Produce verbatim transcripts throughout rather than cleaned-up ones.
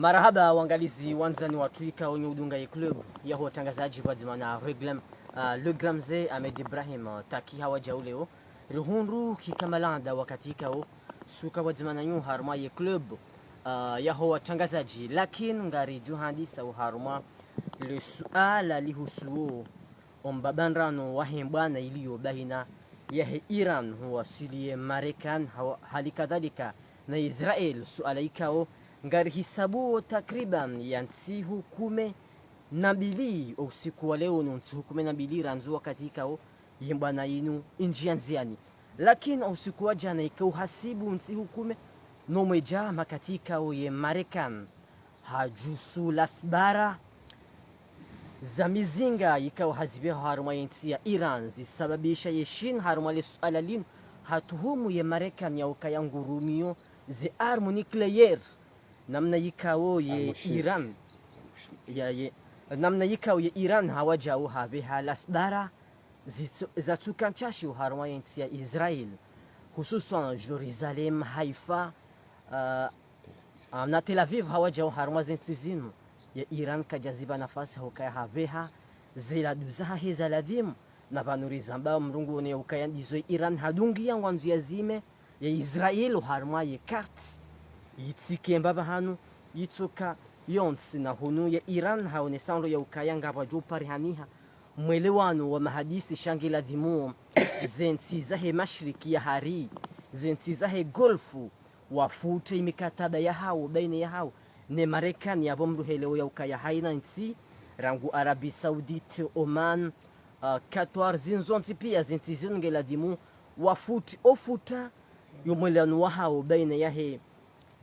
Marahaba wangalizi wandzani watru ikao nyi udunga ye club ya ho watrangazadji pvwadzima na Reglem, ah, Le Gramze Ahmed Ibrahim, ah, Taki hawadja uleo. Rihundru kikamalanda wakati ikao suka pvwadzima na nyu harumwa ye club, ah, ya ho watrangazadji. Lakini ngaridjo handisa uharumwa le suala lihusuo ombabandrano wahe mbwana iliyo baina yahe Iran huwasili ye Marekani hawa-, hali kadhalika na Israel, suala ikao ngarihisabuo takriban ya ntsihu kume na mbili, o usiku wa leo no ntsihu kume na mbili randzu wakati ikao ye mbwana inu indjia ndziani. Lakini o usiku wa djana ikao hasibu ntsihu kume no mwedja makati ikao ye Marekani hadjusu lasbara za mizinga ikao hazipveha harumwa ye ntsi ya Iran, zisababisha ye Chine harumwa le suala linu hatuhumu ye Marekani ya ukaya ngurumiyo ze arme nucléaire. Namna ikao ye Iran, ya, ye, namna ikao ye Iran hawadjau hapveha lasbara zitsu-, zatsuka ntsashi harumwa ye ntsi ya Israel, hususwan Jerusalem, Haifa, ah, ah, na Tel Aviv hawadjau harumwa ze ntsi zinu, ye Iran kadjazipva nafasi ha ukaya hapveha ze ladu zahahe za ladhimu. Na pvanu rizamba mrungu one ukaya ndizo Iran hadungia ngwandzo yazime ye Israel harumwa ye carte, yitsike mbapvi hanu, yitsoka yontsi. Na hunu ye Iran haonesa ndro ya ukaya ngapvwadjo parihaniha mwelewano wa mahadisi sha nge ladhimu ze ntsi zahe mashariki ya hari, ze ntsi zahe Golfu, wafute imikataba yahao, baina yahao ne Marekani. Yapvo mdru heleo ya ukaya haina ntsi, rangu Arabie Saoudite, Oman, ah, Qatar, zinu zontsi pia ze ntsi zinu nge ladhimu wafuti, ofuta yo mwelewano wahao baina yahe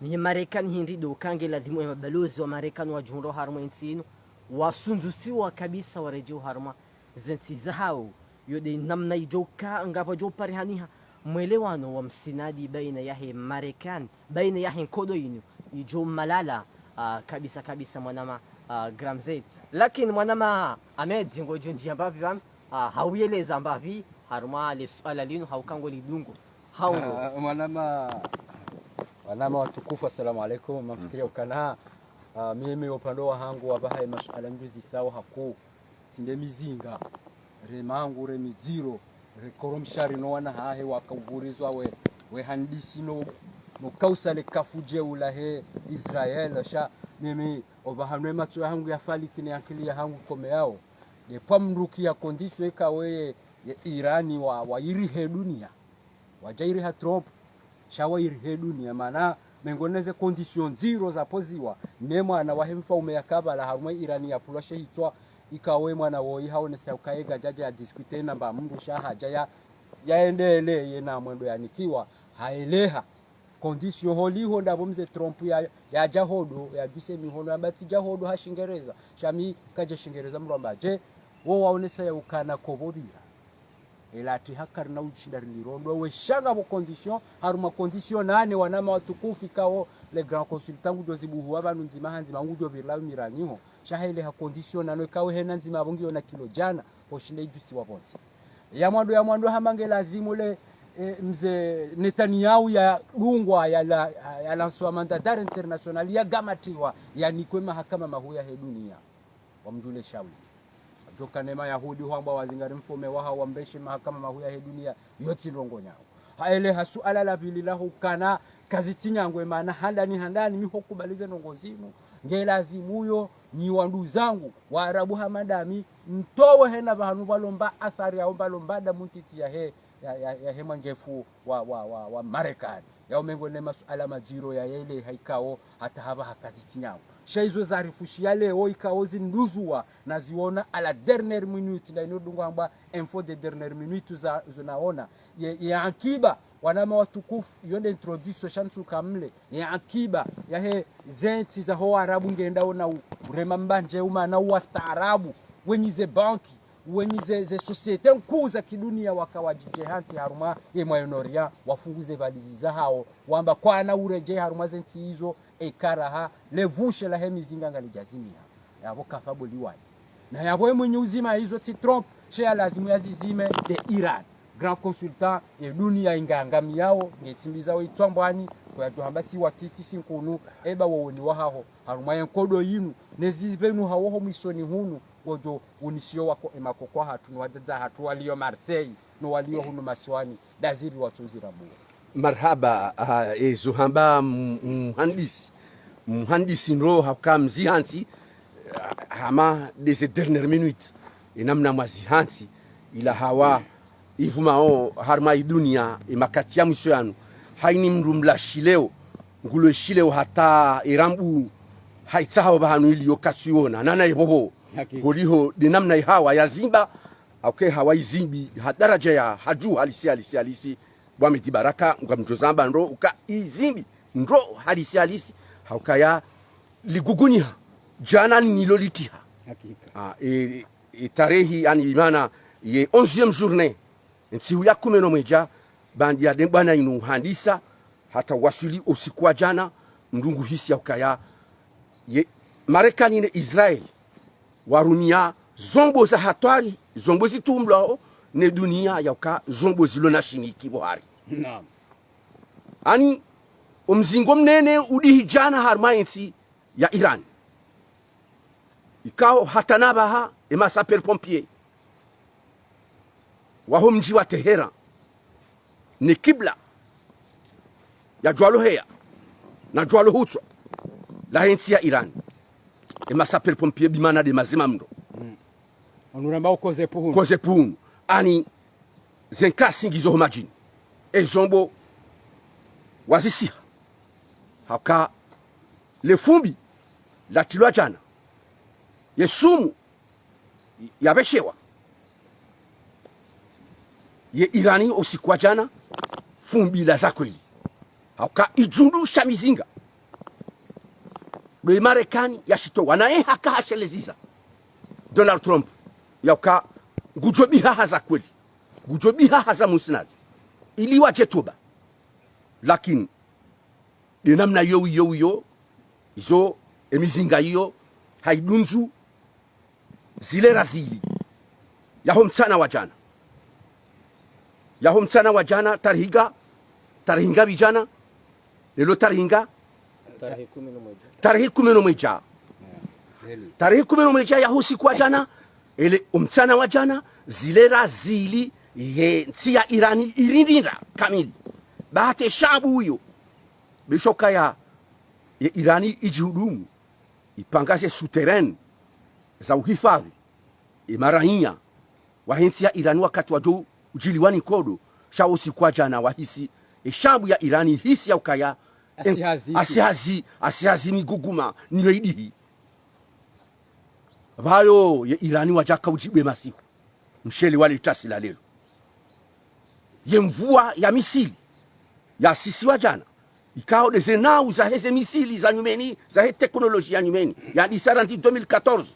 ne Marekani. Hindri ndo uka nge ladhimu ye mabalozi wa Marekani wadjihundra harumwa ye ntsi inu wasundzusiwa kabisa waredjei harumwa ze ntsi zahao. Yo nde namna idjo uka ngapvwadjo parihaniha mwelewano wa msinadi baina yahe Marekani, baina yahe nkodo inu, idjo malala, ah, kabisa kabisa mwanama, ah, Gramze. Lakini mwanama Ahmed, ngodjo ndjia mbapvi pvanu, ah, hauyeleza mbapvi harumwa le suala linu, hauka ngo lidungo. Hauro. Ah, mwanama, mwanama watukufu, assalamu alaikum. Mamfikiri ukana, ah, mimi upande wahangu wapvaha ye masuala nduzisao hakuu, tsi nde mizinga, re mangu, re midziro, re koromshari no wana hahe wakauvurizwa we, we handisi no, no kausa le kafu djewu lahe Israel. Sha mimi opvahanu ye matso yahangu yafaliki ne ankili yahangu komeyao, nde pvwa mdru kia condition ikao ye, ye Irani wa, wairihe dunia. Wadjairiha Trump, sha wairihe dunia, mana mengoni ne ze condition ndziro zapoziwa ne mwana wahe mfaume yakapvala harumwa Irani yapvulwa she hitswa, ikao ye mwana woyi haonesa ukaya kadjadja ya discuter na mba mdru sha hadja ya, yaendelee ye na mwendo yanikiwa, haeleha. Condition holiho ndapvo mze Trump ya, yadja hodo, yadjuse mihono, yamba tsidja hodo ha Shingereza, sha mi kadja Shingereza mdru amba dje, wo waonesa ya ukana kopvo pvira. Ela ati hakari na ushinda rilirondo, we sha ngapvo condition, harumwa condition nane wanama watukufu ikao le grand consultant ngudjo zibuhuwa pvanu ndzima ha ndzima ngudjo pvirila miranyiho. Sha hele ha condition nane ikao hena ndzima apvo ngiyo na kilo djana, ho shinda idjusiwa pvontsi. Ya mwando, ya mwando hama nge ladhimu le, eh, mze Netanyahu yadungwa, ya la, ya lanswa mandat d'arrêt international, yagamatiwa, yanikwe mahakama mahuu yahe dunia. Wamdjule shawi. Djoka ne Mayahudi hwamba wazingari mfaume wahao wamreshe mahakama mahuu yahe dunia, yo tsi ndrongo nyangu. Haeleha suala la pvili la hukana kazitsi nyangu, emana handani handani mi hukubali ze ndrongo zinu. Nge ladhimu yo, nyi wanduzangu, Waarabu hama ndami, mtowe hena pvahanu pvwalomba athari yao, pvwalomba damu ntiti yahe, ya, ya, yahe mwangefu wa, wa, wa, wa Marekani. Yao mengoni ne masuala madziro yaeleha ikao hata hapvaha kazitsi nyangu. Sha izo zarifushiya leo ikao zinduzuwa naziona à la dernière minute, nda ino dungu hamba info de dernière minute za, zo naona. Ye, ye ankiba, wanama watukufu, iyo nde introduction sha ntsuka mle. Ye ankiba yahe ze ntsi zaho Waarabu ngendao na u-, urema mbandje uma na uwastaarabu, wenyi ze banki, wenyi ze, ze société nkuu za kidunia waka wadjidje hantsi harumwa ye Moyen-Orient, wafungu ze valizi zahao, wamba kwana uredjei harumwa ze ntsi izo, eka raha, le vushe lahe mizinga ngalidjazimiha. Yapvo kafa boliwani. Na yapvo ye mwenyi uzima izo tsi Trump, she ya ladhimu yazizime nde Iran. grand consultant, ye dunia inga angamiyao, nge tsimbiza wo itswambwani, ko yadjo hamba si watiti si nkunu, eba wo woni wahaho, harumwa ye nkodo yinu, ne zipvenu hawoho mwisoni hunu, ngodjo unishiyo wako emakoko hatru, no wadzadze hatru waliyo Marseille, no waliyo hunu masiwani, daziri watsozi rambuwa. Marahaba, ah, ezo hamba m-, muhandisi. Muhandisi ndo hauka mzihantsi, ah, hama de ze dernière minute. Enamna mwazihantsi, ila hawa, ivumao, harumwa idunia, emakati ya mwiso yanu. Haini mndru mlashileo, ngulweshileo hata erambu, haitsahao pvahanu iliyo katsuiona. Nana ipvopvo. Hakika. Holiho, de namna ihawa yazimba, hauka hawa izimbi, ha daraja ya, ha juu halisi, halisi, halisi. Bwa Midi Baraka, ngamdjo zamba ndo, uka izimbi, ndo halisi halisi, hauka ya ligugunyiha, djana nilo litiha. Hakika. Ah, e, e tarehi, ani imana, ye onzième journée, ntsihu ya kume no mwedja, bandi ya dembwana inu handisa, hata waswili usiku wa djana, mndru nguhisi ya ukaya, ye Marekani ne Israel, warumia zombo za hatwari, zombo zitumlwao ne dunia ya uka zombo zilo na shimiki pvo hari. Naam. Ani, omzingo mnene udihi djana harumwa entsi ya Iran. Ikao hata na pvaha, ema sapeurs-pompiers waho mdji wa Teheran, ne kibla ya djwalo heya, na djwalo hutswa, la entsi ya Iran. Ema sapeurs-pompiers bimana de mazima mndro. Mm. Onuramba ukoze puhunu. Koze puhunu. Ani zenkasi ngizo ho madjini. Ezombo wazisiha. Hauka lefumbi latilwa djana. Yesumu yapveshewa ye Irani usiku wa djana, fumbi la za kweli. Hauka idjundu sha mizinga. Ndo Marekani yashitowa, naye haka hasheleziza Donald Trump, ya uka ngudjo biha ha za kweli, ngudjo biha ha za musnad, ili wadje toba. Lakini, de namna iyo, iyo, iyo, izo, emizinga iyo, haidunzu, zile razili. Yaho mtsana wa djana. Yaho mtsana wa djana, tarehi nga, tarehi nga pvi djana, lelo tarehi nga, tarehi kume no mwedja. Tarehi kume no mwedja. Yeah. Lelo. Tarehi kume no mwedja yaho usiku wa djana, ele omtsana wa djana, zile razili, ye ntsi ya Irani irindinda kamili. Bahati shabu uyo. Bishoka ya, ye Irani idjihudumu, ipanga ze souterrain za uhifadhi, emaraiya wahe ntsi ya Irani wakati wadjo udjiliwa ni nkodo, sha usiku wa djana wahisi, eshabu ya Irani hisi ya ukaya, asihazi, asihazi, asihazi miguguma, niyo idihi. Pvayo ye Irani wadjaka udjibwe masihu. Mshele wale tasi la lelo. Ye mvua ya misili, yasisiwa djana. Ikao de ze nau zaheze misili za nyumeni, zahe teknoloji ya nyumeni, ya disara ndi deux mille quatorze.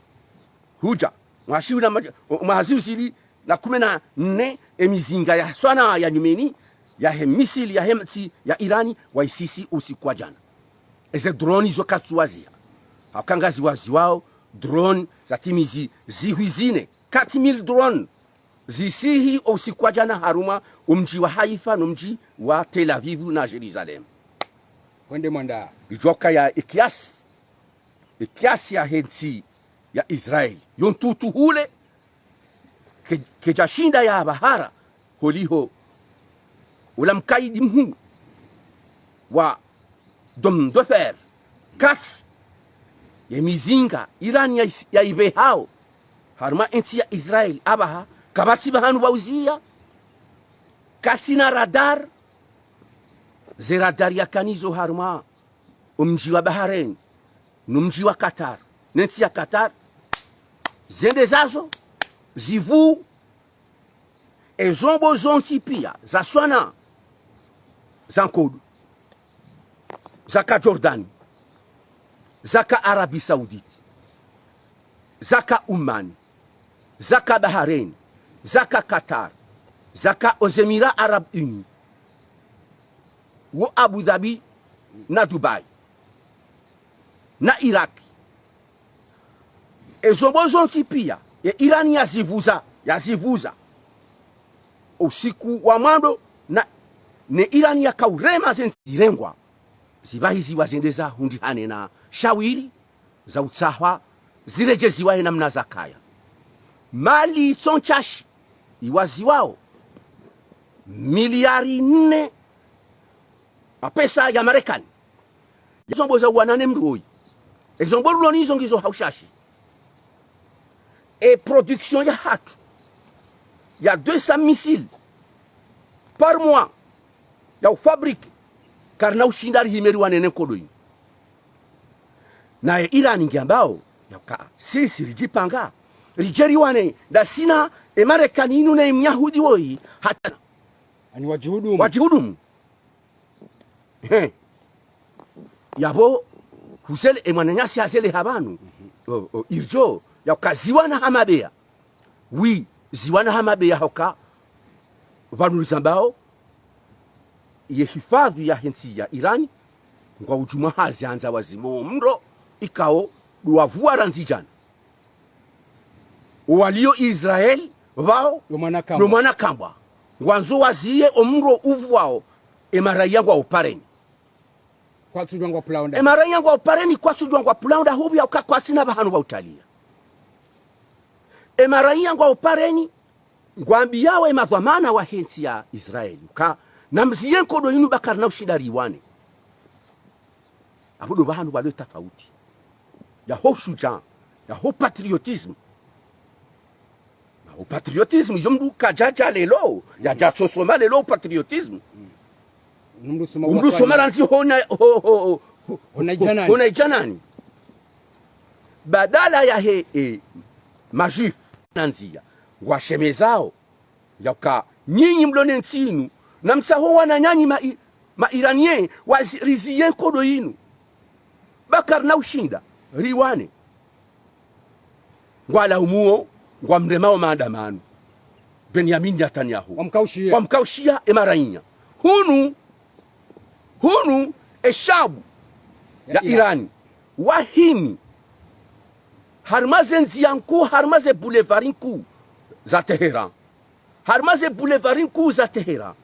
Hudja, mwaha shiwi na madja-, o, mwaha ziwi zili na kume na nne, emizinga ya swana ya nyumeni, yahe misili, yahe mtsi, ya Irani, waisisi usiku wa djana. Eze drone izo katsuwaziha. Hauka ngaziwaziwao, drone zatimizi zihwi zine. Quatre mille drones zisihi usiku wa djana harumwa omdji wa Haifa no mdji wa Tel Aviv na Jérusalem. Wende mwanda. Idjoka ya ekiasi, ekiasi yahe ntsi ya Israel, yo ntutu hule, ke-, kedjashinda ya bahara, holiho, ula mkaidi mhuu wa Dôme de fer, katsi ye mizinga Irani ya is-, ya ivehao harumwa entsi ya Israel, abaha, kapvatsi pvahanu pvauziya, katsina radar, ze radar yakanazo harumwa omdji wa Bahrain, no mdji wa Qatar, ne ntsi ya Qatar, zende zazo, zivu, ezombo zontsi pia, za swana, za nkodo, zaka Jordan, zaka Arabie Saoudite, zaka Oman, zaka Bahrain, zaka Qatar, zaka aux Émirats Arabes Unis, wo Abu Dhabi na Dubai, na Iraq. Ezombo zontsi pia, ye Irani yazivuza, yazivuza. Usiku wa mwando na, ne Irani yakaurema ze ntsi zirengwa, zipvahiziwa zende zahundrihane na shawiri za utsaha ziredjeziwa ye namna zakaya. Mali tso ntsashi iwaziwao miliari nne mapesa ya Marekani. Ezombo za uwana ne mndru woyi. Ezombo luloni izo ngizo ha ushashi. E production yahatru ya deux cents missiles par mois ya ufabriquer, karina ushinda rihime riwane ne nkodo inu. Naye Irani ngiambao yauka sisi ridjipanga ridje riwane ndasi na e Marekani inu ne Myahudi woyi hata. Ani wadjihudumu. Wadjihudumu. He. Yapvo huzele, e mwananyasi hazele ha pvanu. O, o, irdjo yauka ziwana ha mabeya. Oui, ziwana ha mabeya hauka pvanu rizambao ye hifadhwi yahe ntsi ya Irani ngwaudjumwa hazi handza wazime o mndro ikao ndo wapvua randzi djana. Owalio Israel pvao ndo mwana kambwa. Ndo mwana kambwa. Ngwandzo waziye o mndro upvuao e maraiya ngwao pareni. Kwatsudjwa ngwapvulao nda. E maraiya ngwao pareni kwatsudjwa ngwapvulao nda hupvi yauka kwatsina pvahanu pva utalia. E maraiya ngwao pareni ngwambiao e madhwamana wahe ntsi ya Israel uka namziye nkodo inu ba karina ushinda riwane. Apvo ndo pvahanu pvwalo tafauti yaho ushudjaa, yaho patriotisme. Na o patriotisme, izo mndru kadjadja lelo, yadja tsosoma lelo o patriotisme. Mndru soma randzi hona, ho, ho, ho, hona idjanani. Hona idjanani. Badala yahe, e, majuif, nandzia, ngwashemezao yauka nyinyi mlo ne ntsi inu, namtsaho wananyanyu ma, ma Iranien wazi, riziye nkodo inu ba karina ushinda riwane. Ngwalaumuo, ngwamremao maandamano Benyamin Netanyahu. Wamkaushia. Wamkaushia e maraiya. Hunu, hunu e shabu ya Irani wahimi harumwa ze ndzia nkuu, harumwa ze boulevard nkuu za Teheran. Harumwa ze boulevard nkuu za Teheran,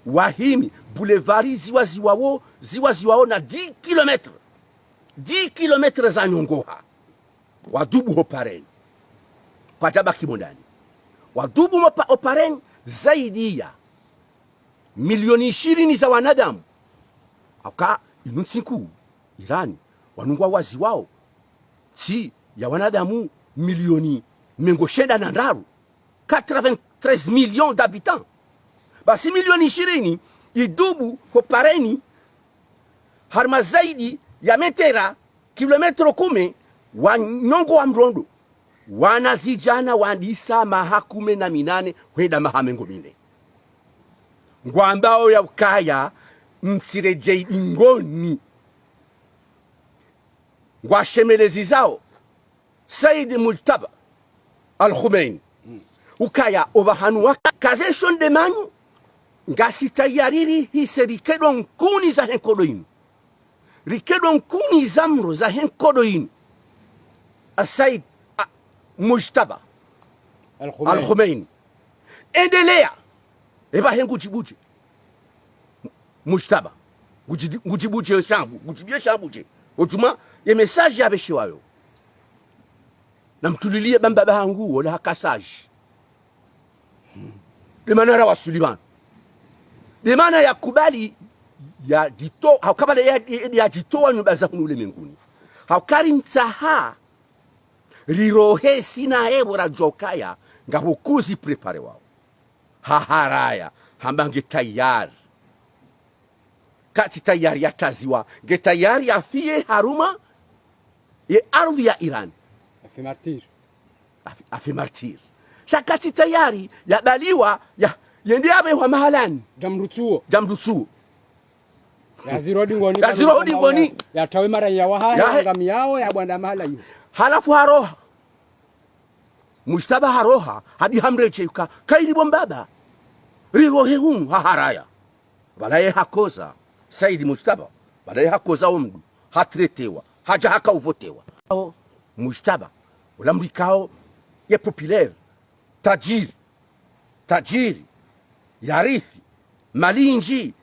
wahimi boulevard ziwaziwao, ziwaziwao na dix kilomètres. Dix kilomètres za nyongoha. Wadhubu ho pareni. Kwadjabaki mondani. Wadhubu mo pa, ho pareni zaidi ya milioni ishirini za wanadamu. Hauka inu ntsi nkuu, Irani, wanu ngwawaziwao ntsi ya wanadamu milioni mengo shenda na ndraru. Quatre-vingt-treize millions d'habitants. Basi milioni ishirini idhubu ho pareni, harumwa zaidi ya metera, kilomètres kume, wanyongoa mrondo. Wanazidjana wandisa maha kume na minane hwenda maha mengo mine. Ngwambao yaukaya mtsiredjei dingoni. Ngwashemelezizao Said Mujtaba Al-Khomeini. Ukaya opvahanu waka, kazesho ndemanyu, ngasi tayari rihise rikedo nkuni zahe nkodo inu. Rikedo nkuni za mro zahe nkodo inu. Asaid, a, Mujtaba Al-Khomeini. Al-Khomeini. Endelea. Epvahe ngudjibudje Mujtaba. Ngudji-, ngudjibudje shambu, ngudjibie shambu dje. Odjumwa ye message yapveshewayo. Namtulilie ba mbaba hangu, wola haka sage. Ndemana rawasuli pvanu. Ndemana yakubali yadjito, hauka pvala ya, ya, yadjitowa nyumba za hunu ulemenguni. Hauka rimtsaha rirohe sina epvo radjokaya, ngapvo kuzi préparé wao. Haharaya, hamba nge tayari. Katsi tayari yataziwa, nge tayari yafiye harumwa ye ardhwi ya Iran. Afe martyr. Afe, afe martyr. Sha katsi tayari yabaliwa, ya, yende yapvehwa mahalani. Djamrutsuo. Djamrutsuo. Yaziro dingoni. Yaziro dingoni. Yatawe maraiya wahahe, ya, ngamiao, yabwanda mahala iyo. Halafu haroha. Mujtaba haroha, hadi hamredjei uka, kayili bo mbaba. Rirohe hunu, haharaya. Pvala ye hakoza, Said Mujtaba, pvala ye hakoza omndru, hatretewa, hadja haka uvotewa. Ao, Mujtaba, ola mndru ikao, ye populaire, tajiri, tajiri, yarithi, mali indji,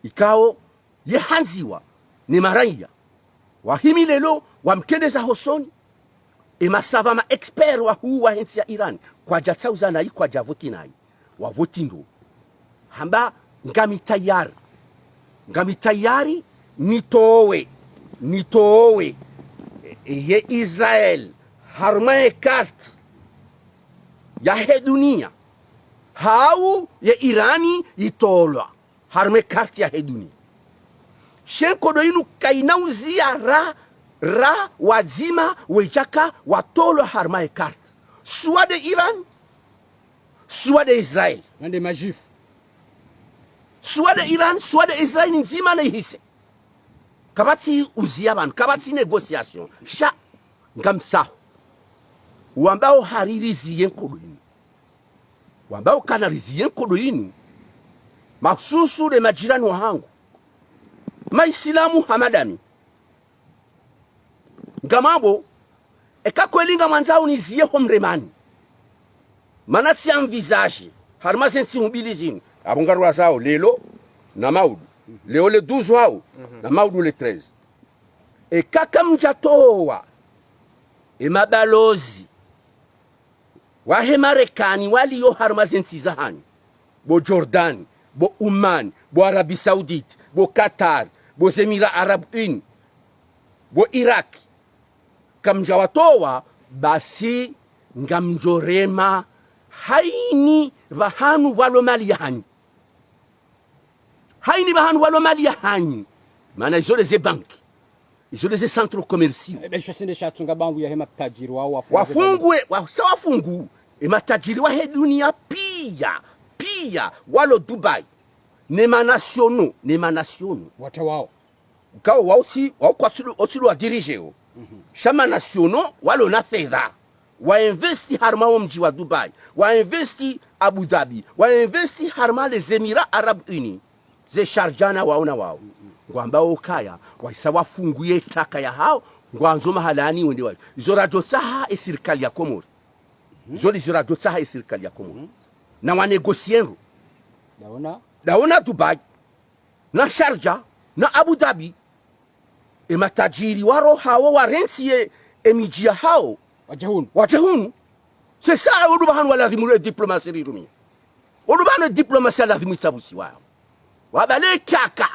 ikao yehandziwa ne maraiya. Wahimi leo wamtrendeza hosoni, e masava ma expert wahuu wahe ntsi ya Iran, kwadja tsauza nayi, kwadja voti nayi, wavoti ndo. Hamba ngami tayari, ngami tayari nitowe, nitowe, e, ye Israel harumwa ye carte yahe dunia, hau ye Irani itolwa harumwa ye carte yahe dunia. She nkodo inu kayina uziya ra, ra wadzima wedjaka watolwa harumwa ye carte. Suwa nde Iran, suwa nde Israel. Nande majifu. Suwa nde Iran, suwa nde Israel ndzima nayihise. Kapvatsi uziya pvanu, kapvatsi négociation. Sha, ngamtsaho. Wambao hari riziye nkodo inu. Wambao kana riziye nkodo inu. Mahususu nde majirani wahangu. Maisilamu hama ndami. Ngamwambo, eka kweli ngamwandzao niziye ho mremani. Mana tsi envisage, harumwa ze ntsihu mbili zinu. Apvo ngarulazao, leo, na maudu. Leo le douze hau, na maudu le treize. Eka kamdjatowa, e mabalozi wahe Marekani waliyo harumwa ze ntsi zahanyu, bo Jordan, bo Oman, bo Arabie Saoudite, bo Qatar, bo Émirats Arabes Unis, bo Irak, kamdjawatowa, basi ngamdjorema haini pvahanu pvwalo mali yahanyu. Haini pvahanu pvwalo mali yahanyu. Mana izo nde ze banki. Izo nde ze centres commerciaux. Ebe sho sinde shatsunga bangu yahe matajiri wao wafungu. Wafunguwe, wa, sa wafungu. E matajiri wahe dunia piya, piya, walo Dubai. Ne manationaux, ne manationaux. Wata wao. Kao wao tsi, wao kwatsi ndo, otsi ndo wa dirigeo. Sha manationaux, walo na fedha. Wa investi harumwa wo mdji wa Dubai. Wa investi Abu Dhabi. Wa investi harumwa les Émirats Arabes Unis. Ze Sharjah na wao na wao. Ngwambao ukaya, wahisa wafunguye taka yahao, ngwandzo mahalani wende wayo. Izo radjotsaha e sirikali ya Komori. Izo ndizo radjotsaha e sirikali ya Komori. Na wa négocier ndo. Ndaona. Ndaona Dubai. Na Sharjah, na Abu Dhabi. E matajiri waro hawo warentsi ye, e midji yahao. Wadje hunu. Wadje hunu. C'est ça, ondo pvahanu wa lazimu e diplomasi rirumie. Ondo pvahanu e diplomasi ya lazimu itsabusiwa. Wabale kaka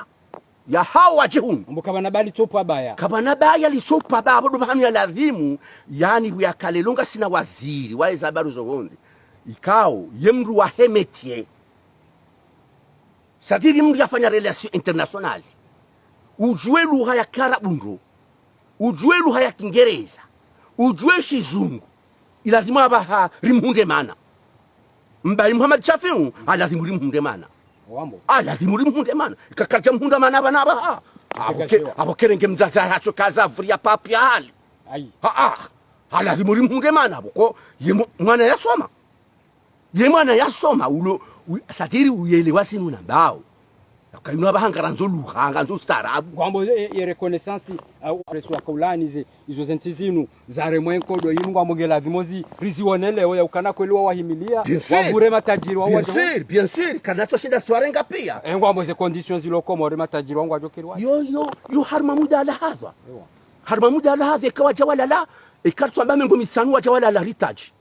yahao wadje hunu. Ambo kapvana baya litsopva baya. Kapvana baya litsopva baya, ondo pvahanu ya lazimu, yani pvuyakale longa sina waziri, wahe ze habari zo pvondze. Ikao, ye mndru wahe métier. C'est-à-dire mndru yafanya relations internationales. Udjuwe lugha ya kiarabu ndro. Udjuwe lugha ya kingereza. Udjuwe shizungu. Ilazimu apvaha rimhundre mana. Mbaye Muhammad Shafiu, alazimu rimhundre mana. Wambo. Alazimu rimhundre mana. Kakadja mhundra mana pvanu apvaha. Apvo ke, apvo kerenge mdzadze hatso kaza vuriya papier hali. Ayi. Ha, ha. Alazimu rimhundre mana, apvo ko, ye mwa-, mwana yasoma. Ye mwana yasoma ulo, u-, c'est-à-dire uyelewa zinu nambao. Yaka inu apvaha ngarandzo lugha, ngarandzo ustaarabu. Ngwambo ye, ye reconnaissance, uh, upresu wa kaulani ze, izo ze ntsi zinu, zaremwa e nkodo inu ngwambo nge lazimu zi, rizione leo ya ukana kweli wawahimilia, bien sûr, wavure matajiri wao. Bien sûr, bien sûr, kana tso shinda swarenga piya. E ngwambo ze conditions zilo Komori matajiri wao ngwadjo kiri wa. Yo, yo, yo harumwa muda ala hadha. Ewa. Harumwa muda ala hadha, eka wadja walala, eka ritsamba mengo mitsanu wadja walala Heritage.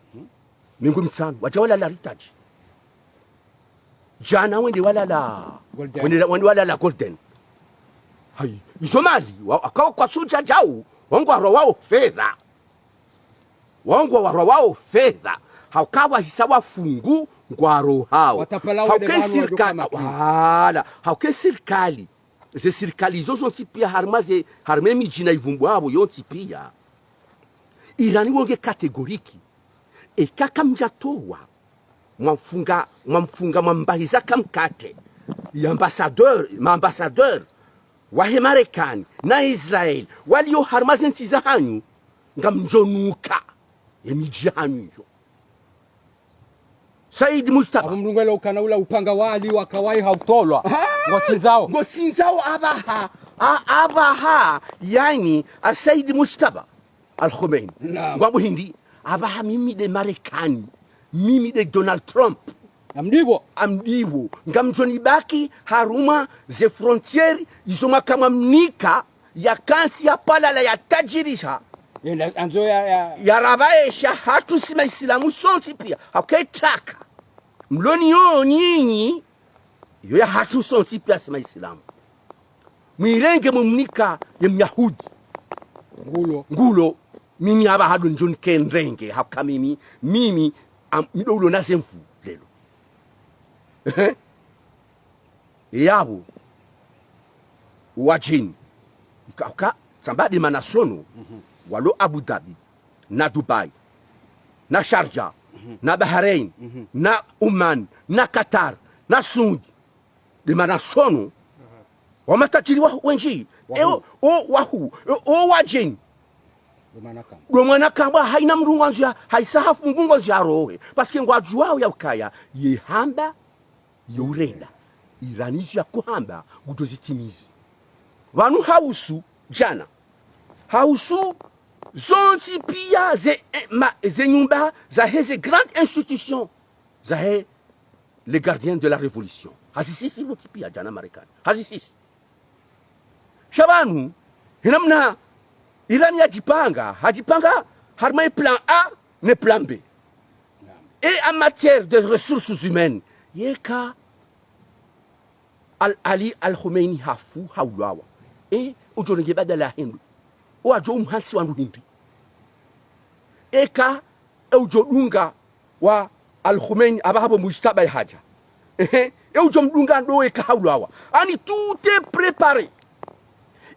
Mengo mitsanu, wadja walala Heritage. Djana wende walala, Golden. Wende, wende walala Golden. Hayi, izo mali, wa, waka kwatsu dja djau, wao ngwarowao fedha. Wao ngwarowao fedha. Hauka wahisa wafungu, ngwarohao. Watapala wende. Hauka pvanu sirikali, wadjo kama wala, hauka sirikali. Ze sirikali izo zontsi piya harumwa ze, harumwa e midji na ivumbu apvo yontsi piya. Irani wo nge catégorique. Eka kamdjatowa, mwamfunga, mwamfunga mwambahiza kamkatre. Ye ambassadeur, ma ambassadeur wahe Marekani na Israel, waliyo harumwa ze ntsi zahanyu, ngamdjonuka ye midji yahanyu iyo. Said Mujtaba. Apvo mndru ngwelo ukana ula upanga wali wakawayi hautolwa. Ah! Ngotsindzao. Ngotsindzao apvaha. A-, apvaha, yani, a Said Mujtaba Al-Khomeini. Naam. Ngwambo hindri, apvaha mimi nde Marekani. Mimi nde Donald Trump. Amdipvo. Amdipvo. Ngamdjo nibaki harumwa ze frontières izo mwaka mwamnika, yakantsi, yapvalala, yatajirisha. Yenda andzo ya, ya. Yarapvaesha hatru si Maisilamu sontsi pia. Hauka ye taka mloniyo nyinyi, iyo yahatru sontsi pia si Maisilamu. Mwirenge mumnika ye Myahudi. Ngulo. Ngulo. Mimi apvaha ndo ndjo nike nrenge, hauka mimi, mimi, am, mi ndo ulo na ze nvu leo. Ehe. Yapvo, wadjeni. Uka, uka, tsamba de manasono, mhm, walo Abu Dhabi, na Dubai, na Sharjah, mhm, na Bahrain, mhm, na Oman, na Qatar, na Saudi. De manasono, mhm, wa matajiri wa, wendji. Wahuu. E o, o, wahuu. E o, wadjeni. De mwana kamba. De mwana kamba, haina mdru ngwandzo ya, haisa hafu mdru ngwandzo yarohe. Parce que ngwadjuwao ya ukaya, ye hamba, yo urenda. Irani izo yakohamba, ngudjo zitimizi. Pvanu hausu, djana. Hausu, zontsi pia ze, eh, ma, ze nyumba, zahe ze grandes institutions, zahe les gardiens de la révolution. Hazisisi pvontsi pia djana Marekani. Hazisisi. Sha pvanu, hina mna Irani yadjipanga, hadjipanga harumwa ye plan A ne plan B. Naam. Et en matière de ressources humaines, yeka Al-, Ali Al-Khomeini hafu haulwawa. E, udjo renge badala ya hindru. Owadjo umhantsi wandru hindri. Eka, e udjo dunga wa Al-Khomeini, apvaha pvo Mujtaba yahadja. Ehe, e udjo mdunga ndo eka haulwawa. Ani tout est préparé.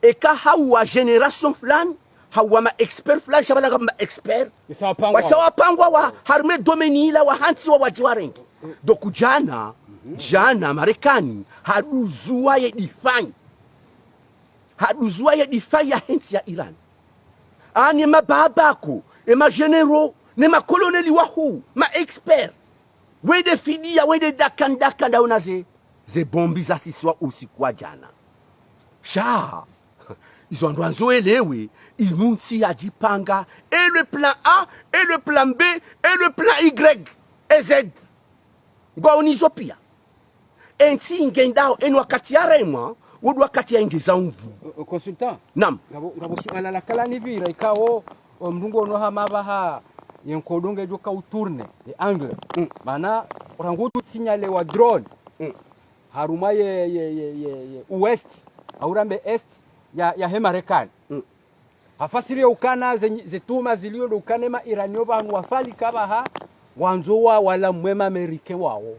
Eka hauwa génération fulani, hauwa ma experts fulani, sha pvala ngapvo ma experts. Isa wapangwa. Washa wapangwa wa, harumwa ye domaine ila wahantsiwa wadje warenge. Donc djana, mhm, djana Marekani, haduzuwa ye défense. Haduzuwa ye défense yahe ntsi ya Irani. Ani mababa ko, e ma généraux, ne ma colonels wahuu, ma experts. Wende fidiya, wende dakani, dakani, ndaona ze, ze bombi zasisiwa usiku wa djana. Sha, izo wandru wandzo welewe, inu ntsi yadjipanga, et le plan A, et le plan B, et le plan Y, et Z. Ngwaonizo pia. E ntsi ngendao, enu wakati yaremwa, wo ndo wakati yaengeza unvu. O, o, consultant. Naam. Ngapvo, ngapvo suala lakala nipvira ikao, o, mdru ngono hama apvaha, ye nkodo ngedjo ka utourner, ye angle. Mm. Mana, rangu tu signalé wa drone. Mm. Harumwa ye, ye, ye, ye, ye ouest, au rambe est, ya, yahe Marekani. Mm. Hafasiri ya ukana ze, ze tuhuma zilio ndo ukana ma Iranio pvanu wafalika apvaha, ngwandzo wa, walamwe ma Américains wao.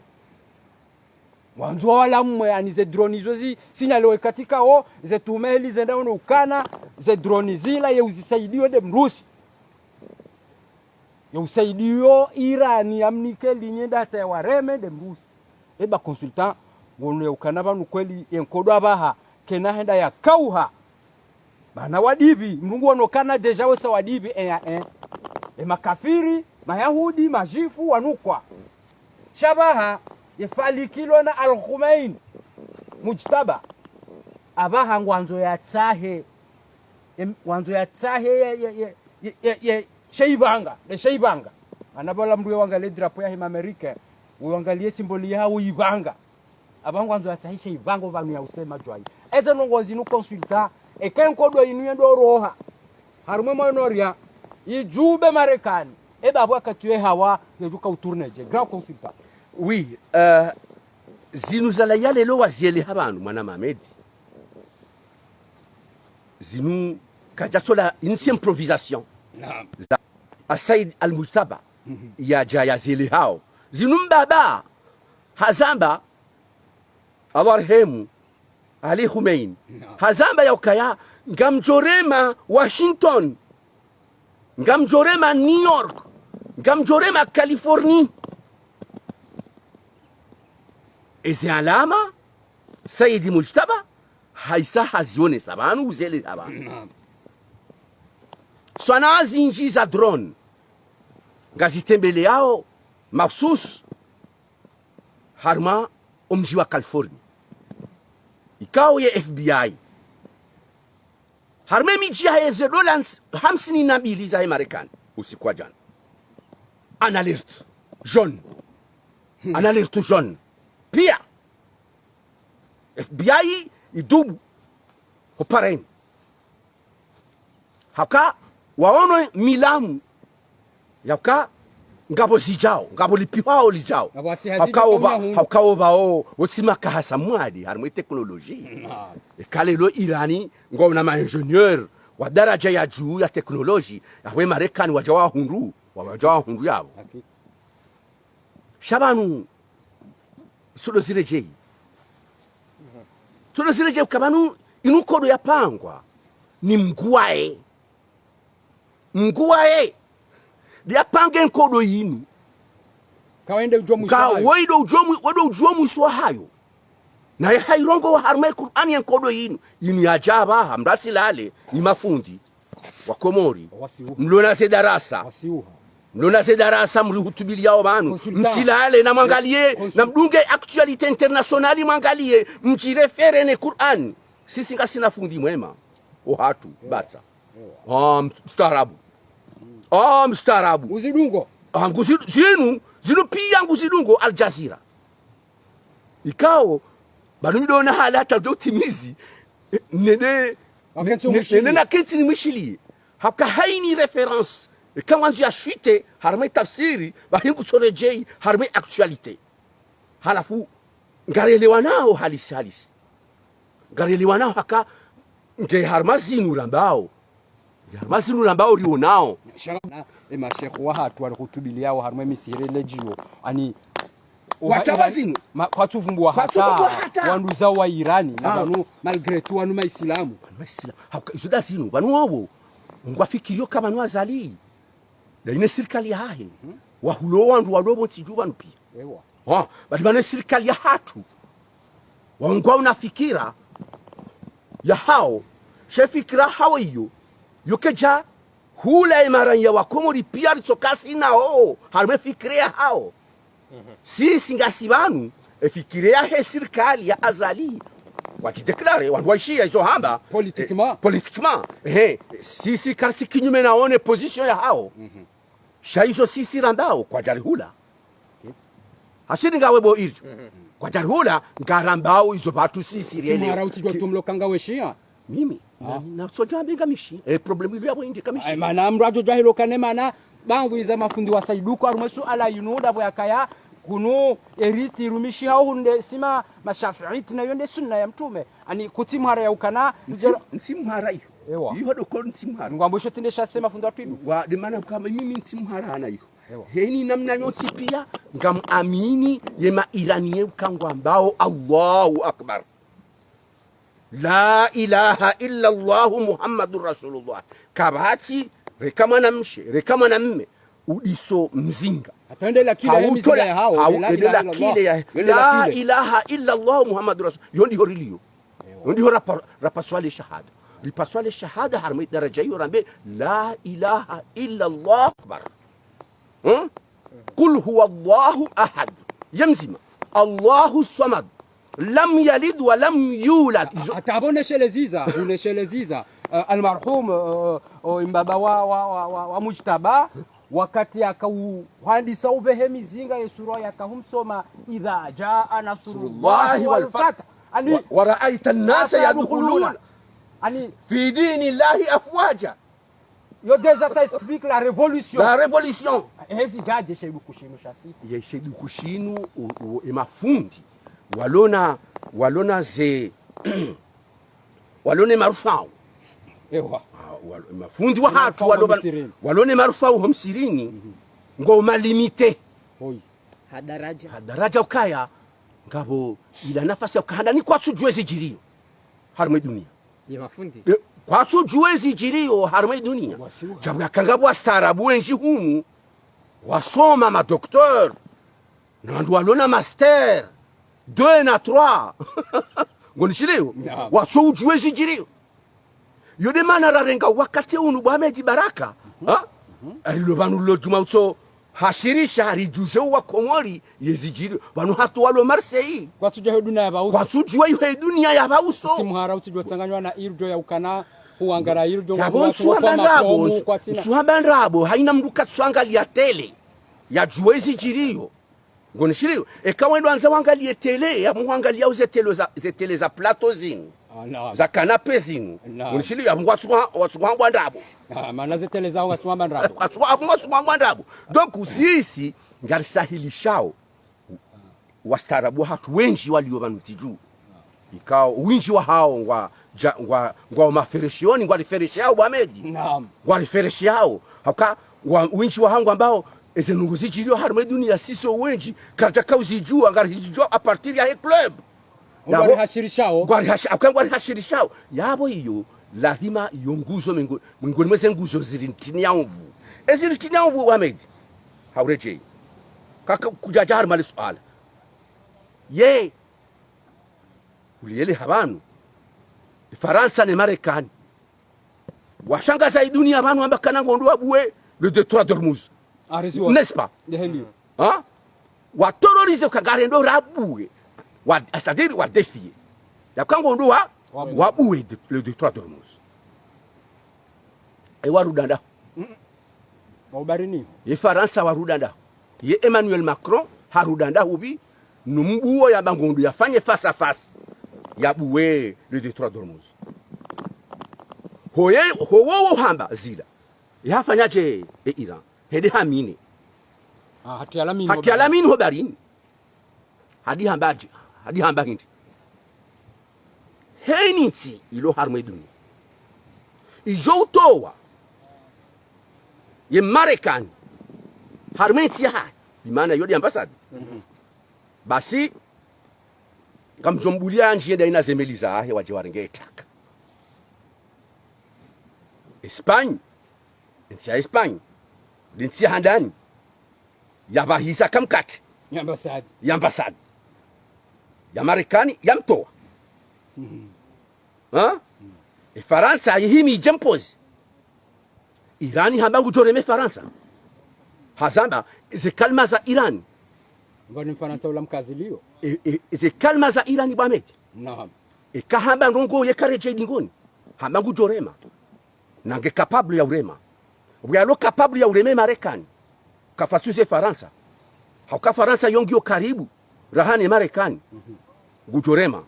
Ngwandzo wa, walamwe ani ze drone izo zi, signalé wakati ikao, ze tuhuma heli zenda ono ukana, ze drone zila ye uzisaidio nde Mrusi. Ye usaidio Irani yamnike ligne data ya wareme nde Mrusi. Eba consultant, ngono ya ukana pvanu kweli ye nkodo apvaha, kena henda yakauha. Mana wadipvi, mdru ngono kana déjà wesa wadipvi, e ya, e. E makafiri, Mayahudi, majifu, wanukwa. Sha apvaha, ye falikilwa na Al-Khomeini, Mujtaba. Apvaha ngwandzo yatsahe, em, ngwandzo yatsahe ye, ye, ye, ye, ye, ye, she ipvanga, nde she ipvanga. Mana pvala mdru ye wangaliye drapeau yahe ma Américains, wangaliye symbole yawo ipvanga. Apvaha ngwandzo yatsahe she ipvanga pvanu ya usema djwayi. Eze ndrongoo zinu consultant, eka nkodo inu yendo roha. Harumwa Moyen-Orient, idjube Marekani. Eba apvo wakati we hawa, yedjuka utourner dje. Grand consultant. Oui, euh, zinu zalawa leo wazieleha pvanu, mwana Mohamed. Zinu kadjatsola, inu tsi improvisation. Naam. Za Said Al-Mujtaba, mhm, yadja yazielehao. Zinu mbaba, hazamba, awarehemu, Ali Khomeini. Naam. Hazamba ya ukaya, ngamdjorema Washington, ngamdjorema New York, ngamdjorema Californie. Ezi alama, Said Mujtaba, haisa hazionesa pvanu, uzieleha pvanu. Naam. Swanaa zindji za drone, ngazitembeleao, makhsus, harumwa omdji wa Californie. Ikao ye F B I. Harumwa emidji yahe ze dola hamsini na mbili zahe Marekani, usiku wa djana. En alerte jaune. Ana alerte jaune. Pia. F B I idubu. Ho pareni. Haka waono milamu. Yaka ngapvo zidjao, ngapvo lipihwao lidjao. Ngapvo wasi hazidi hauka oba, kwa mna hunu. Hauka oba o, otsi makahasa mwadi, harimwa e technologie. Naam. Eka leo Irani, ngwaona ma ingénieur, wa daraja ya juu ya technologie, yahwe Marekani wadja wahundru, wa-, wadja wahundru yapvo. Hakika. Sha pvanu, tsodo ziredjeyi. Tsodo ziredjeyi, uka pvanu, inu nkodo yapangwa, ni Mngu waye. Mngu waye. Ndiye apange nkodo yinu. Ka wende udjo mwiso wahayo. Woyi ndo udjo mwi-, woyi ndo udjo mwiso wahayo. Naye hayirongowa harumwa ye Kur'ani ye nkodo yinu. Yinu yadja apvaha, mdru atsilale, nyi mafundi wa Komori. Wasiuha. Mlona ze darasa. Wasiuha. Mlona ze darasa mrihutubiliyao pvanu. Consultant. Mtsilale na mwangaliye, consul- na mdunge actualité internationale mwangaliye, mdjiréférer ne Kur'ani. Sisi ngasina fundi mwema. Ohatru, ewa, batsa. Ewa. Ah, mstaarabu. Ah, mstaarabu. Nguzidungo. Ah, nguzi-, zinu, zinu pia nguzidungo Al Jazeera. Ikao, pvanu mi ndo na hali hata ndo timizi, eh, nende, wakati ne-, umwishiliye. Nende naketsi nimwishiliye. Haka hayini référence, eka ngwandzo ya chuter, harumwa ye tafsiri, pvahi ngutsoredjeyi, harumwa ye actualité. Halafu, ngarelewanao halisi halisi. Ngarelewanao haka, nge harumwa zinu rambao. Nge harumwa zinu rambao rionao. Shaka na, e mashekhu wahatru walihutubiliyao harumwa e misihere ledjiyo. Ani, wataba zinu. Ma-, kwatsuvumbua hata. Kwatsuvumbua hata. Wandru za wa Irani, na, ah, pvanu, malgré tout, wanu maisilamu. Maisilamu. Hauka, izo nda zinu, pvanu wowo. Ngwafikiriyo ka pvanu Azali. Nda ine sirikali yahahe. Mhm. Wahulo wandru walo pvo ntsi dju pvanu pia. Ewa. Ha, badi pvanu ye sirikali yahatru. Wangwaona fikira yahao. She fikira yahao iyo. Yo kedja hula ye maranya wa Komori pia ritsoka sinao. Harumwa ye fikira yahao. Mhm. Sisi ngasi pvanu, ye fikira yahe sirikali ya Azali. Wadjidéclarer, wandru waishiya izo hamba. Politiquement. Eh, politiquement. Ehe, sisi karitsi kinyume na one position yahao. Mhm. Sha izo sisi rambao kwadjarihula. Okay. Hashiri ngawe bo irjo. Mhm. Kwadjarihula, ngarambao izo pvatsu sisi rielewa. Mtsimhara utsidjwa ki- tumlo ka ngawe shia. Mimi, ah, na, na, so djambe ngami shia. Eh, problème ilo yapvo inde kami shia. Ay, mana mdru adjo djwa hilo kane mana, pvangu iza mafundi wa saiduko, harumwa suala yinu ndapvo yakaya, kunu, eriti, rumishi hao hunde, sima, mashafiiti, na yo nde sunna ya mtrume. Ani kutsimhara ya ukana, ntsi-, ntsimhara iyo. Ewa. Iyo ndo ko ntsimhara. Ngwambo isho tinde sha sema fundi wa twidu. Wa, de mana kama mimi ntsimhara hana iyo. Ewa. Heni namna yontsi pia, ngamwamini ye ma Irani ye uka ngwambao Allahu Akbar. La ilaha illa Allahu Muhammadur Rasulullah. Kapvatsi, reka mwanamshe, reka mwanamme, udiso mzinga. Hata ende la kile ya mizinga yahao, hau-, la ilaha illa Allah. Ende la kile ya, la ilaha illa Allah Muhammadur Rasul. Yo ndiho riliyo. Ewa. Yo ndiho rapa-, rapaswa le shahada. Ripaswa le shahada harumwa ye daraja iyo rambe, la ilaha illa Allah Akbar. Hmm? Qul huwa Allahu ahad. Ye mdzima. Allahu samad. Lam yalid wa lam yulad. Izo- hata pvo nesheleziza, unesheleziza. Eh, almarhum, eh, eh, mbaba wa, wa, wa, wa, wa Mujtaba, wakati yakauhandisa upvehe mizinga ye sura yakahumsoma, idha jaa nasrullahi wal fath. Ani, wa, wa ra'aita an-nasa yadkhuluna, ani, fi dinillahi afwaja. Yo déjà ça explique la révolution. La révolution. Hezi djadje she iduku shinu sha sisi. Ye she iduku shinu, o, o, e mafundi. Walona, walona ze, walona e marufau. Ewa. Ah, wal-, mafundi wahatru, mafundi walona, msirini. Walona e marufau ho msirini. Mhm. Ngo ma limité. Hoi. Ha daraja. Ha daraja ukaya, ngapvo ila nafasi ya ukahanda ni kwatsudjuwa ezidjiriyo harumwa e dunia. Ye mafundi. Eh, kwatsudjuwa ezidjiriyo harumwa e dunia. Wasiuha. Djabu yaka ngapvo wastaarabu wendji hunu, wasoma ma docteur, na wandru walona master deux na trois. Ngonishiliyo? Naam. Watso udjuwa ezidjiriyo. Yo de mana rarenga wakati unu bo Ahmed Baraka, mhm, ha? Mhm. Arilo pvanu lo djuma utso hashirisha haridjuze wa Komori yezidjiriyo. Pvanu hata walo Marseille. Kwatsudjuwa he dunia ya pvauso. Kwatsudjuwa he dunia ya pvauso. Ntsimhara utsidjo tsanganywa na irjo ya ukana, huangara irjo, yapvo ntsuhamba ndrabo, ntsu-, kwatsina. Ntsuhamba ndrabo, haina mndru katsuangaliya télé, yadjuwa ezidjiriyo. Ngonishiliyo, eka wendo wandza wangaliye télé, ya muhangaliya ze télé za, ze télé za plateau zinu. Ah, naam. Za canapé zinu. Naam. Ngonishiliyo, ya mungu watsuha-, watsuhambwa ndrabo. Ah, mana ze télé zao watsuhambwa ndrabo. Watsuha-, ya mungu watsuhambwa ndrabo. Donc, sisi, ngarisahilishao. Wastaarabu hatru wendji waliyo pvanu ntsi dju. Ikao, wendji wahao ngwa, ja, ngwa, ngwa mafereshioni, ngwa rifereshiyao, bo Ahmed. Naam. Ngwa rifereshiyao. Hauka, wa, wendji wahao ngwambao, eze ndrongoo zidjiriyo harumwa ye duniya sisi wendji, karidjaka uzidjuwa, ngarihizidjuwa à partir yahe club. Ngwa rihashirishao. Ngwa rihashi-, hauka ngwa rihashirishao. Yapvo iyo, lazima iyo nguzo mengo-, mengoni mwa ze nguzo ziri ntini ya nvu. Eziri ntini ya nvu, bo Ahmed. Hauredjeyi. Kaka kudjadja harumwa le suala. Ye, uliyele hapvanu, Farantsa ne Marekani. Washangaza ye duniya pvanu wamba kana ngondo wabuwe le détroit d'Ormuz. Ariziwa. N'est-ce pas? Ndehe ndiyo. Ha? Wa terroriser ka ngarendo rabuwe. Wa, c'est-à-dire wa défier. Yaka ngondo wa, wabuwe. Wabuwe de, le détroit d'Ormuz. E warudanda. Mm. Wa ubarini. Ye Farantsa warudanda. Ye Emmanuel Macron harudanda hupvi, no mbuwo yamba ngondo yafanye face à face. Yabuwe le détroit d'Ormuz. Hoye, ho wowo hamba zila. Yafanya dje e Iran. Hende hamine. Ah, hatiya la mine. Hatiya la mine ho barini. Hadi hamba dje, hadi hamba hindri. Heni ntsi ilo harumwa ye duniya. Idjo utowa ye Marekani harumwa ye ntsi yahahe, bimaana yo nde ambassade. Mhm. Basi, ngamdjo mbuliya yandjiye ndayi na ze meli zahahe wadje warenge ye taka. Espagne, ntsi ya Espagne, nde ntsi ya handani, yapvahiza kamkate. Ya ambassade. Ya ambassade. Ya Marekani, yamtowa. Mhm. Ha? Mhm. E Farantsa, yihimi idje mpozi. Irani hamba ngudjo rema e Farantsa. Hazamba, ze kalima za Irani. Mbani Mfarantsa ula mkaziliyo. E, e, ze kalima za Irani bo Ahmed. Naam. Eka hamba ndrongoo ye karedjeyi dingoni. Hamba ngudjo rema. Na nge capable ya urema. Pvwa yalo capable ya urema e Marekani. Kafatsuze Farantsa. Hauka Farantsa yo ngiyo karibu. Raha ne Marekani. Mhm. Ngudjo rema.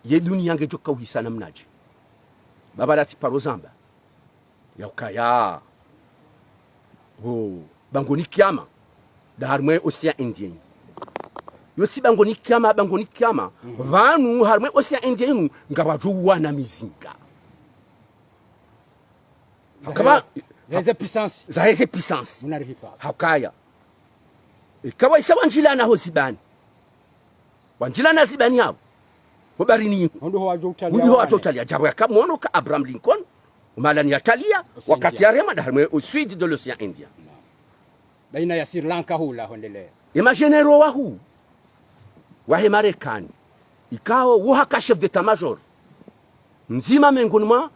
Ye duniya ngedjo kauhisa namnadje. Baba latsi paro zamba. Ya ukaya. Oh, bangoni kiyama. Nda harumwa ye Océan Indien. Yo tsi bangoni kiyama, bangoni kiyama. Mhm. Pvanu harumwa ye Océan Indien inu, ngapvadjo uwana mizinga. Hakaba, za heze puissance. Za heze puissance. Muna rihifa. Hakaya. Ikao isa wandjilana ho zibani. Wandjilana zibani yapvo. Ho barini. Hondo ho wadjo utaliya. Hondo ho wadjo utaliya. Djapvo yaka mwono ka Abraham Lincoln. Umalani yataliya. Océan Indien. Wakati yarema nda harumwa ye au sud de l'océan Indien. Naam. Baina ya Sri Lanka hula hondeleya. E ma généraux wahuu. Wahe Marekani. Ikao wo haka chef d'état-major. Mdzima mengoni mwa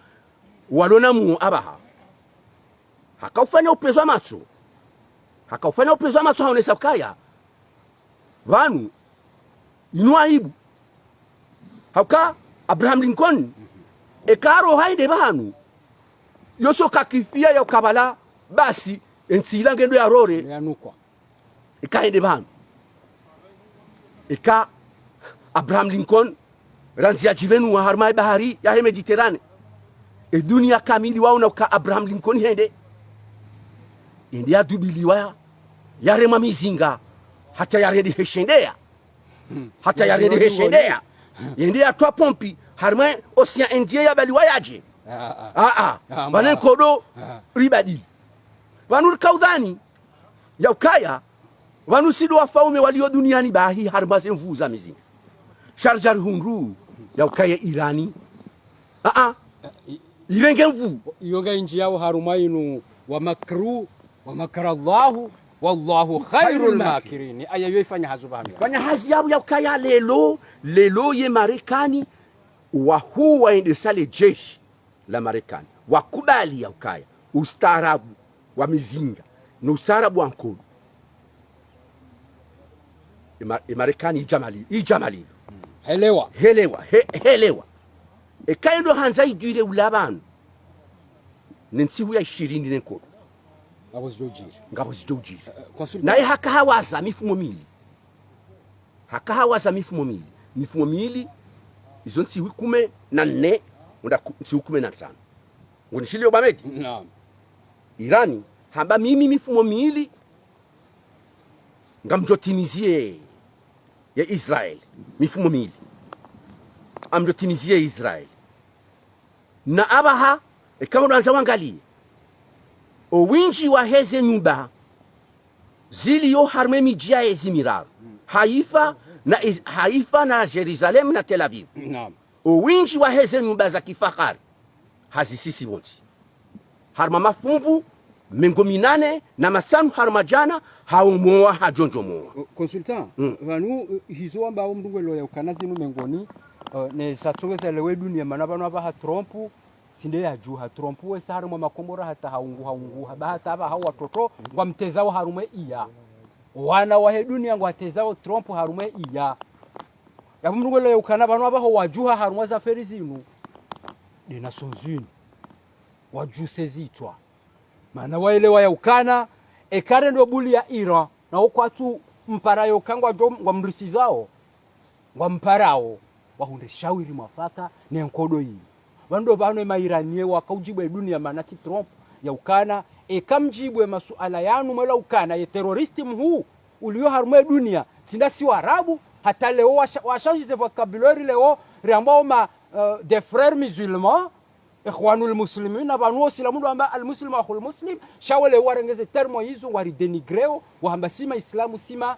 walona muo apvaha. Haka ufanya upvezo wa matso. Haka ufanya upvezo wa matso haonesa ukaya. Pvanu. Inu aibu. Hauka Abraham Lincoln. Eka aro haende pvanu. Yotso kakifiya ya ukapvala basi. Entsi ila ngendo ya rore. Yanukwa. Eka hende pvanu. Eka Abraham Lincoln, randzi yadjipvenua harumwa ye bahari yahe Méditerranée. E duniya kamili waona uka Abraham Lincoln hende. Hende yadubiliwa ya, yaremwa mizinga. Hata yarende heshendeya. Hmm. Hata yarende heshendeya. Hende yatwa pompi, harumwa ye Océan Indien yabaliwa yadje. Ah, ah. Ah, ah. Ah, pvane nkodo, ah, ribadili. Pvanu rika udhani, ya ukaya, pvanu si ndo wafaume waliyo duniani bahi harumwa ze nvuu za mizinga. Sha ridja rihundru, ya ukaya Irani. Ah, ah. I-, irenge nvuu. Iyo ngayindjiyao harumwa inu wa makru, wa makara Allahu, wallahu khairul makirin. Aya yo ifanya hazi pvanu. Fanya hazi yapvo ya ukaya leo, leo ye Marekani, wahuu waendesa le jeshi la Marekani. Wakubali ya ukaya. Ustaarabu wa mizinga. No ustaarabu wa nkodo. E Ma-, e Marekani idja mali-, idja malilo. Helewa. Helewa. He-, helewa. Eka endo handza idjwire ula pvanu. Ne ntsihu ya ishirini ne nkodo. Ngapvo zidjo udjiri. Ngapvo zidjo udjiri. Consultant. Naye haka hawaza mifumo mili. Haka hawaza mifumo mili. Mifumo mili, izo ntsihu kume na nne, unda ku- ntsihu kume na ntsanu. Ngonishiliyo Bamedi? Naam. Irani, hamba mimi mifumo mili, ngamdjo timizie ya Israel. Mifumo mili. Ngamdjo timizie Israel. Na apvaha, eka mdru andza wangaliye. Owindji waheze nyumba ziliyo harumwa emidji ya ezi miraru. Haifa na Is- Haifa na Jerusalem na Tel Aviv. Naam. Owindji waheze nyumba za kifahari hazisisi pvontsi. Harumwa mafumvu mengo minane na matsanu harumwa djana, haumowa hadjondjomowa. Consultant, Mm. Pvanu, eh, hizo wamba omdru ngwelewo ya ukana zinu mengoni, eh, ne zatsongeza lewo edunia, mana pvanu apvaha Trump, tsi nde yadjuha. Trump wesa harumwa makombora hata haunguha unguha, ba hata apvaha watoto ngwamtezao harumwa iya. Wana wahe dunia ngwatezao Trump harumwa iya. Yapvo mdru ngwelewo ya ukana pvanu apvaha wadjuha harumwa zaferi zinu nde Nations Unies. Wadjuse zitswa. Mana waelewa ya ukana, eka rendo buliya Iran, na wo kwatsu mpara yo ka ngwadjo ngwamrisizao, ngwamparao, wahundre shawiri mwafaka ne nkodo yinu. Pvanu ndo pvanu ema Iraniens waka udjibu edunia mana tsi Trump, ya ukana, eka mdjibu emasuala yanu mwelewa ukana, ye terroriste mhuu uliyo harumwa edunia, tsi ndasi Waarabu, hata lewo washa- washanjize vocabulaire lewo, riambao ma, eh, des frères musulmans, Ikhwanul Muslimin, na pvanu wo Usilamu ndo wamba al Muslim akhul Muslim, sha welewo warenge ze terme yizo ngwari dénigreo, wahamba si ma Islamu, si ma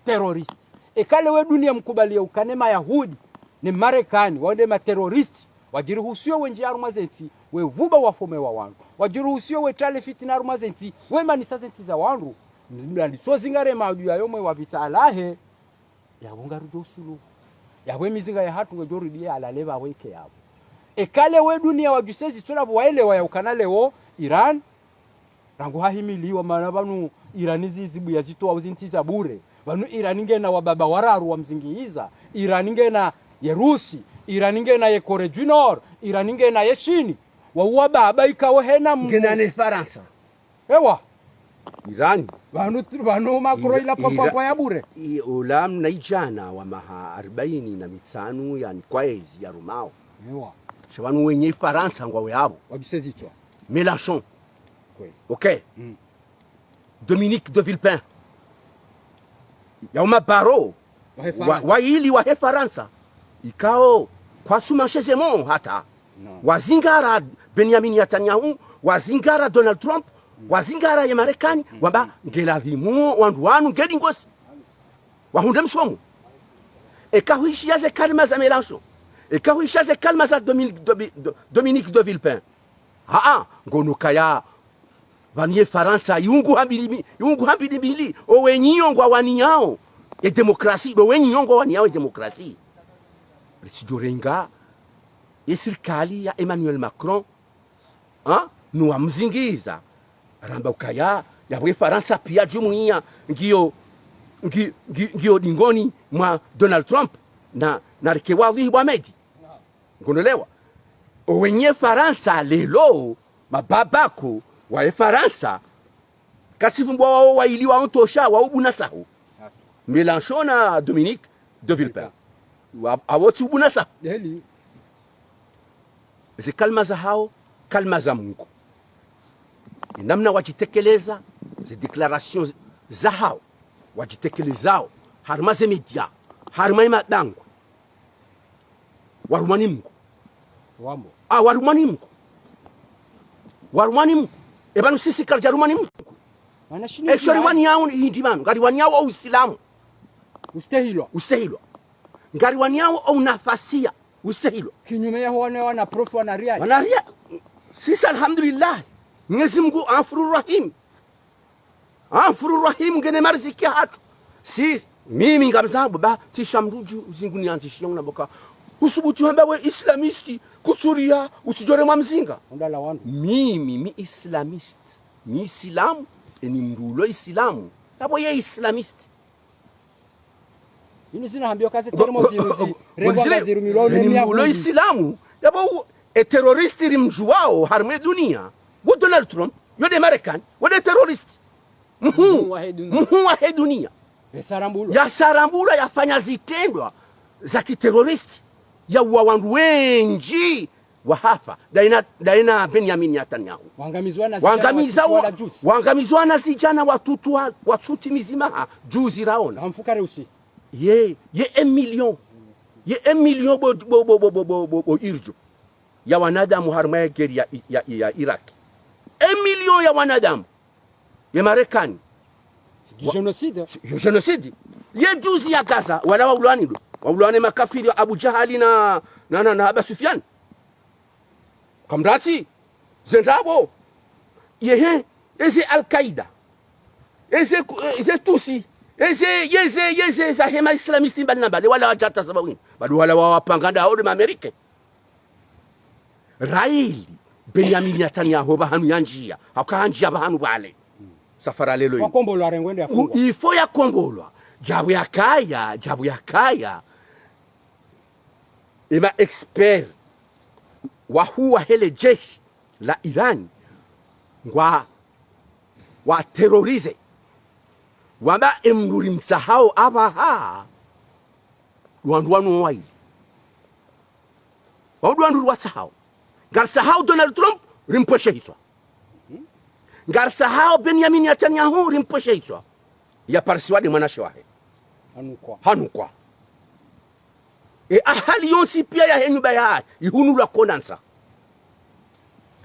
terroriste. Eka lewo edunia mkubaliya ukana Mayahudi ne Marekani, wao nde ma terroriste, wadjirihusiyo wendji harumwa zentsi, wepvuba wafome wa wandru. Wadjirihusiyo wetrale fitina harumwa zentsi, wemanisa zentsi za wandru. Mdru anditso zingare maadui yayo mwe wapvitsa alahe. Yapvo ngarudjo usuluhu. Yapvo emizinga yahatru ngedjo rudi yalale pvahweke yapvo. Eka lewo edunia wadjuse zitswa lapvo waelewa ya ukana lewo Iran, rangu hahimiliwa, mana pvanu Iran zizibu yazitowa uzintsi za bure. Pvanu Iran ngena wababa wararu wamzingiza. Iran ngena ye Rusi, Iran ngena ye Corée du Nord, Iran ngena ye Shini. Wauwa baba ikawo hena mngu. Ngena ne Farantsa. Ewa. Irani. Pvanu, pvanu Macron ila pvapvapva ya bure. Ola mna idjana wa maha arbaini na mitsanu, yani, kwezi ya rumao. Ewa. Sha pvanu wenye Farantsa ngwawo yapvo. Wadjuse zitswa. Mélenchon. Kweli. Ok. Mm. Dominique de Villepin. Yauma baro. Wa- waili wahe Farantsa. Ikao kwatsu mashezemo hata. Wazingara Benjamin Netanyahu, wazingara Donald Trump, wazingara ye Marekani, wamba ngelazimu wandru wanu ngedi ngosi. Wahundre msomo. Eka hwishiya ze kalima za Mélenchon. Eka hwishiya ze kalima za Dominique, Domi- Do- Dominique de Villepin. Haa, ngono kaya pvanu ye Farantsa, iungu hambili mi- iungu hambili mbili, owenyi yo ngwawaniyao ye démocratie, ndo wenyi yo ngwawaniyao ye démocratie. Ritsidjorenga ye sirikali ya Emmanuel Macron, ha? Nuwa mzingiza. Ramba ukaya, yapvo ye Farantsa piya jumuiya, ngiyo, ngi- ngi- ngiyo dingoni mwa Donald Trump, na, na rike wadhwihi bwa Medi. Ngonelewa. Owenye Farantsa lelo, mababako wa ye Farantsa, katsivumbwa wao waili wao ntosha, wao buna saho. Mélenchon na Dominique de Villepin. Wa- Awo tsi ubuna saho. Ze kalima zahao, kalima za Mungu. Enamna wadjitekeleza, ze déclaration zahao, wadjitekelezao, harumwa ze média, harumwa ye madango. Warumwa ni Mungu. Wambo. Ah, warumwa ni Mungu. Warumwa ni Mungu. Epvanu sisi karidjarumwa ni Mungu. Mana shini esho riwaniyao hindri pvanu, ngariwaniyao ousilamu. Ustehilwa. Ustehilwa. Ngariwaniyao ounafasiya. Ustehilwa. Kinyume yaho wana, wana prof wana riya. Wana riya. Sisi alhamdulillah. Mwenyezi Mungu Ghafuru Rahim. Ghafuru Rahim ngena mariziki yahatru. Si mimi ngamzambo ba tsi sha mdru dju uzingu nianzishiya una boka. Usubutu hamba we islamiste, kutsuriya, utsidjore mwa mzinga. Undala wandru. Mimi mi islamiste. Mi islamu, eni mdru ulo islamu. Yapvo ye islamiste. Inu zina hambiwa kaze termo ziruzi, rengwa zirumilwa ne miyahudi. Ulo islamu, yapvo e terroriste rimdjuwao harumwa ye dunia, wo Donald Trump. Yo nde Marekani, wo nde terroriste. Mhuu. Mhuu wahe dunia. Mhuu wahe dunia. Yasarambulwa. Yasarambulwa, yafanya zitrendwa za kiterroriste, yauwa wandru wendji wahafa. Ndaye na, ndaye na Benyamin Netanyahu. Wangamizwa na zijana. Wangamizwa, watutu wala juzi. Wangamizwa na zijana watutu wa, watsuti mizima ha, juzi raona. Hamfukare usi. Ye, ye un million. Ye un million bo, bo, bo, irdjo ya wanadamu harumwa ye guerre ya, ya, ya Irak. Un million ya wanadamu. Ye Marekani. C'est du génocide. C'est du génocide. Ye juzi ya Gaza, wala waulwani ndo. Waulwane makafiri wa Abu Jahali na, na, na, na Aba Sufyan. Kamratsi, ze ndrabo. Yehe, eze Al-Qaida. Eze, eze Tusi. Eze, yeze, yeze, zahe ma islamiste mbali na mbali, wala wadjata sababu ini. Bado wala wawapanga nda ode ma Américains. Raili, Benyamin Netanyahu, pvahanu yandjia, hauka handjia pvahanu pvale. Safari lelo ini. Wakombolwa rengwende ya fungwa. U-, ifo yakombolwa. Djabu yakaya, djabu yakaya. Ema expert wahuu wahe le jeshi la Iran ngwa, wa terroriser. Wamba emndru rimtsahao apvaha, wandru wanu waili. Wao ndo wandru riwatsahao. Ngaritsahao Donald Trump, rimpvweshe hitswa. Ngaritsahao Benyamin Netanyahu, rimpvweshe hitswa. Yaparisiwa nde mwanamshe wahe. Hanukwa. Hanukwa. E ahali yontsi pia yahe nyumba yahe, ihunulwa konansa.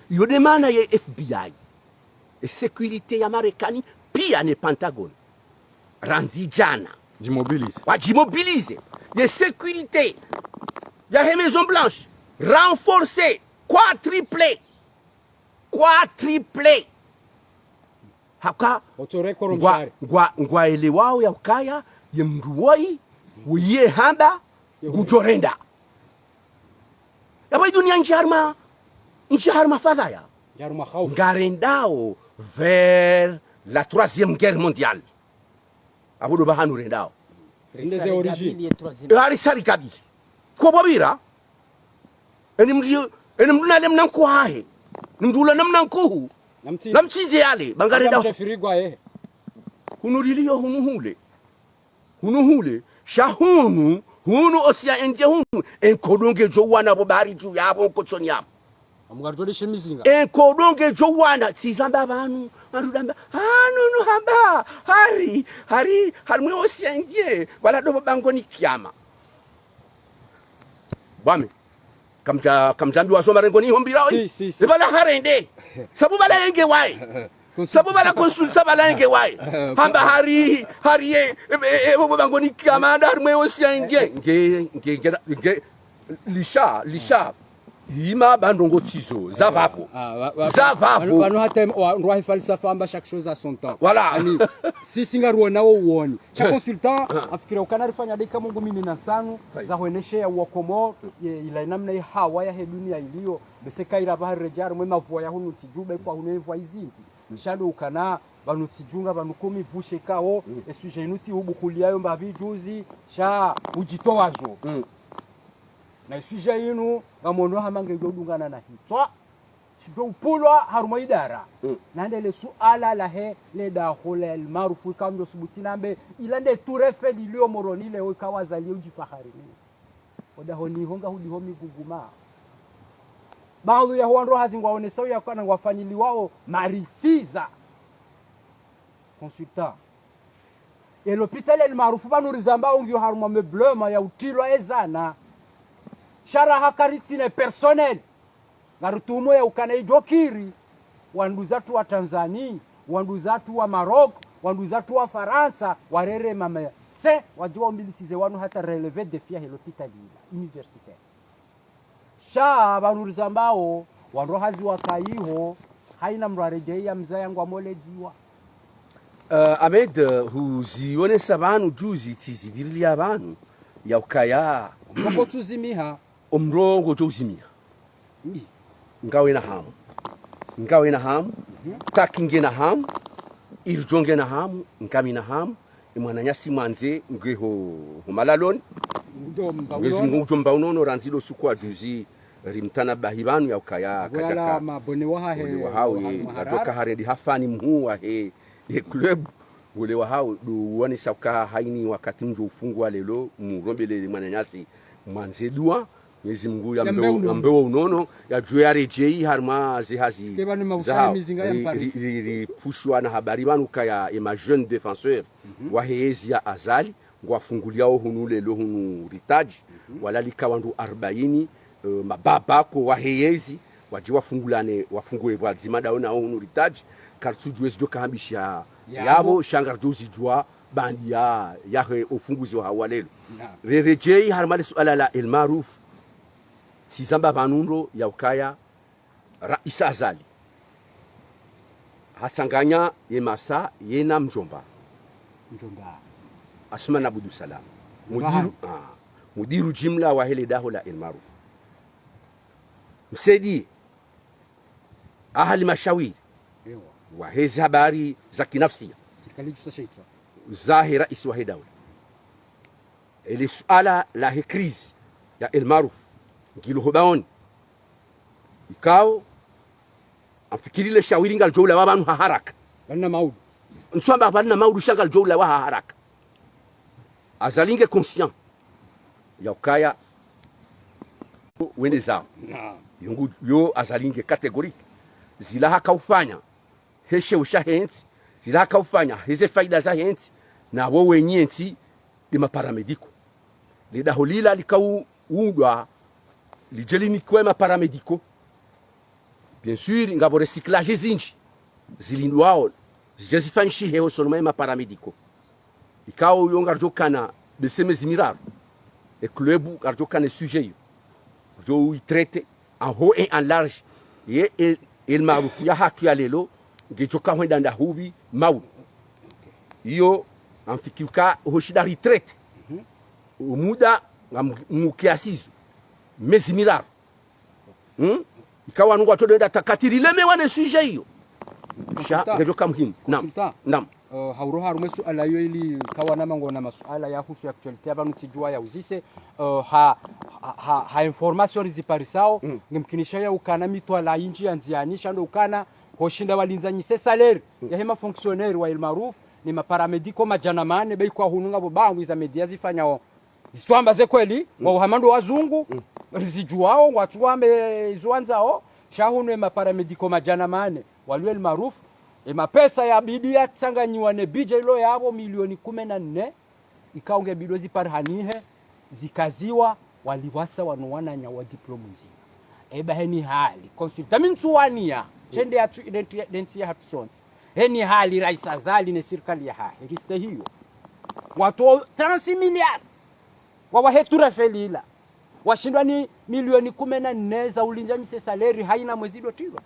Iyo nde maana ye F B I, e sécurité ya Marekani, pia ne Pentagone. Randzi djana. Djimobiliser. Wadjimobiliser. Ye sécurité yahe Maison Blanche, renforcée, quadruplée. Quadruplée. Haka ngwa, ngwa, ngwaelewao ya ukaya, ye mndru woyi, woyi ye hamba, ngudjorenda. Yapvo idunia ndji harumwa, ndji harumwa fadhaya. Ndji harumwa haufu. Ngarendao vers la troisième guerre mondiale. Apvo ndo pvahanu rendao. Rende ze origine. E hari sari kabili. Kopvira. Eni mndru, eni mndru nale mna nkuhu hahe. Mndru ula na mna nkuhu. Namtsi-. Namtsindze yale, ba ngarendao. Namtse firigwa, eh. Hunu lilio hunu hule. Hunu hule. Sha hunu, hunu Océan Indien hunu. Enkodo ngedjo wana pvo bahari dju yapvo nkotsoni yapvo. Amugaritole she mizinga. Enkodo ngedjo wana, tsi zamba pvanu, arudamba, hanu nu hamba, hari, hari, harimwe Océan Indien, wala ndo pvo bangoni kiyama. Bwame, kamdja, kamdjambi wasoma rengoni hombirao. Si, si, si. Epvala harende. Sabu pvala yenge waye. Sabu pvala consultant pvala yenge waye. Hamba hari, hari ye, e, e, e, pvo bangoni kiyama, nda harimwe Océan Indien. Nge, nge, nge, nge, lisha, lisha. Ima ba ndrongo tsizo, za pvapvo. Ah, wa, wa, za pvapvo. Pvanu, pvanu hata wa, ndrwahe falsafa amba chaque chose a son temps. Voilà. Ani, sisi ngaruonao uoni. Sha consultant, afikira ukana rifanya dakika mengo mine na ntsanu, za hweneshe ya uwa Komori, ye, ila inamna ye hawa yahe dunia ilio, bese kaira pvahari redjari, mwe mavua ya hunu ntsi dju, be kwa hunu ye mvua izindzi. Sha ndo ukana, pvanu ntsi dju nga pvanu kumi vushe kao, e sujet inu tsi hubukulia yo mbapvi juzi, sha udjitowazo. Na e sujet inu, ngamono hama ngedjo dungana na hitswa. Shidjo upvulwa harumwa idara. Nande le suala lahe, le daho le El Maarouf, kamdjo subuti nambe, ila nde Tour Eiffel ilio Moroni leo ikawa zalio udjifahari ni. Odaho niho ngahudiho miguguma. Baadhwi yaho wandru hazi ngwaonesao ya ukana ngwafanyiliwao marisiza. Consultant. E lopitali El Maarouf pvanu rizambao ngiyo harumwa meblema ya utrilwa ezana. Sha raha karitsina personnel. Ngarutumo ya ukana idjo kiri, wanduzatru wa Tanzanie, wanduzatru wa Maroc, wanduzatru wa Farantsa, warere mama. Tse, wadjiwa umbilisize wanu hata relever défi yahe lopitali ila, universitaire. Sha, pvanu rizambao, wandru hazi wakaiho, haina mndru aredjei ya mzaya ngwamoledziwa. Eh, Ahmed, huzionesa pvanu juzi, tsizipvirilia pvanu, ya ukaya. Moko tsuzimiha. Omrongo djo uzimia. Ndi. Ngawe na hamu. Ngawe na hamu. Taki nge na hamu. Irdjo nge na hamu. Ngami na hamu. Emwananyasi mwandze nge ho, ho malaloni. Mwenyezi Mungu udjo mba unono randzi lo suku wa juzi. rimtanabahi pvanu ya ukaya kadjaka. Ole wahao ye, kadjoka harendi hafani mhuu wahe ye club. Ole wahao ndo wanisa uka haini wakati mdjo ufungwa leo, murombelele mwananyasi, mwandze dua, Mwenyezi Mungu yambe unono, yadjuwe yaredjeyi harumwa ze hazi zahao. Ripvushwa na habari pvanu ukaya ema jeunes défenseurs wahe yezi ya Azali, ngwafunguliwao hunu leo hunu Ritaji, walalika wandru arbaini, eh, mababa ko wahe yezi, wadje wafungulane, wafunguwe pvwadzima ndawo nawo hunu Ritaji, karitsudjuwa ezidjo kahambisha yapvo, sha ngaridjo zidjuwa baanda yahe ufunguzi wahawo wa leo. Reredjeyi harumwa le suala la El Maarouf, tsizamba pvanu ndo ya ukaya Rais Azali hatsanganya ye masa yena mdjomba. Mdjomba. Assoumani Abdou Salam. Mudiru, ah, mudiru jimla wahe le daho la El Maarouf. Msaidizi ahali mashawiri wahe ze habari za kinafsia zahe rais wahe daula. Ele suala lahe crise ya El Maarouf ngilo ho baoni. Ikao, amfikiri le shawiri ngalidjo ulawa pvanu ha haraka. Pvalina maudu. Ntsamba pvalina maudu sha ngalidjo ulawa ha haraka. Azali nge conscient ya ukaya wende zawo. Yo ngu, yo Azali nge catégorique. Zila hakaufanya he sheo shahe ntsi, zila hakaufanya he ze faida zahe ntsi, na wo wenyi entsi nde ma paramédicaux. Le daho lila likao undwa lidje linikiwe ma paramédicaux. Bien sûr, ngapvo recyclage zindji zilindwao zidje zifanyishihe ho usoni mwa ema paramédicaux. Ikao yo ngaridjo kana bese mezi miraru, e club ngaridjo kana e sujet yo, ridjo uitraiter en haut et en large. Ye El, El Maarouf yahatru ya leo ngedjo kahwenda ndahupvi maudu. Iyo, amfikiri uka ho shinda ritraiter o muda ngamnguke asizo mezi miraru. Hmm? Ikao wanu ngwatsodo enda takatiri lemewa ne sujet iyo. Sha ngedjo ka muhimu. Naam. Naam. Eh, hauroha harumwa e suala iyo ili kawana mangona masuala yahusu actualité ya pvanu tsidjuwa yauzise, eh, ha, ha, ha, ha information riziparisao, ngemkinisha ya ukana mitwalaa indji ya ndziani, sha ndo ukana ho shinda walindzanyise salaire yahe ma fonctionnaires wa El Maarouf ne ma paramédicaux madjana mane, be ikao hunu ngapvo baadhwi za média zifanyao zitsamba ze kweli, wa uhama ndo wazungu, rizidjuwao, ngwatsuwambe izo wandzao, sha hunu ema paramédicaux madjana mane, walo El Maarouf, ema pesa yabidi yatsanganyiwa ne budget ilo yapvo milioni kume na nne, ikao ngebidi ziparihanihe, zikaziwa, walipvwasa wanu wananya wa diplôme ndzima. Eba heni hali, consultant mi ntsuwania, sha nde yatsu, nde ntsi, nde ntsi yahatru sontsi. Heni hali Rais Azali ne sirikali yahahe, liste hiyo. Watowa trente-six milliards. Wawahe turafelila. Washindwa ni milioni kume na nne za ulindzanyise salaire haina mwezi ndo tilwa.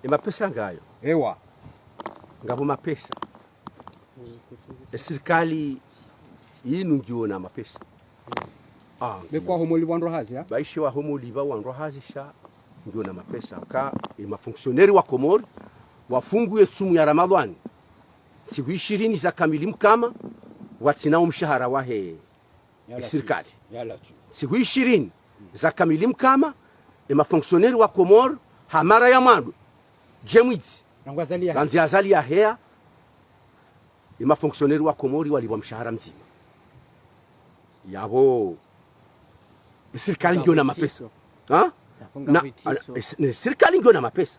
E mapesa ngayo. Ewa. Ngapvo mapesa. E sirikali inu ngiyo na mapesa. Ah, be kwa homolipva wandru hazi, ha? Baishe wa homolipva wandru hazi sha ngiyo na mapesa. Ka e ma fonctionnaires wa Komori, wafungu ye tsumu ya Ramadhwani, ntsihu ishirini za kamili mkama, watsina o mshahara wahe e sirikali. Ntsihu ishirini za kamili mkama, e ma fonctionnaires wa Komori, ha mara ya mwando, dje mwidzi, randzi Azali yahea, e ma fonctionnaires wa Komori walipvwa mshahara mdzima. Yapvo, e sirikali ngiyo na mapesa. Ha? Na, e si-, ne sirikali ngiyo na mapesa.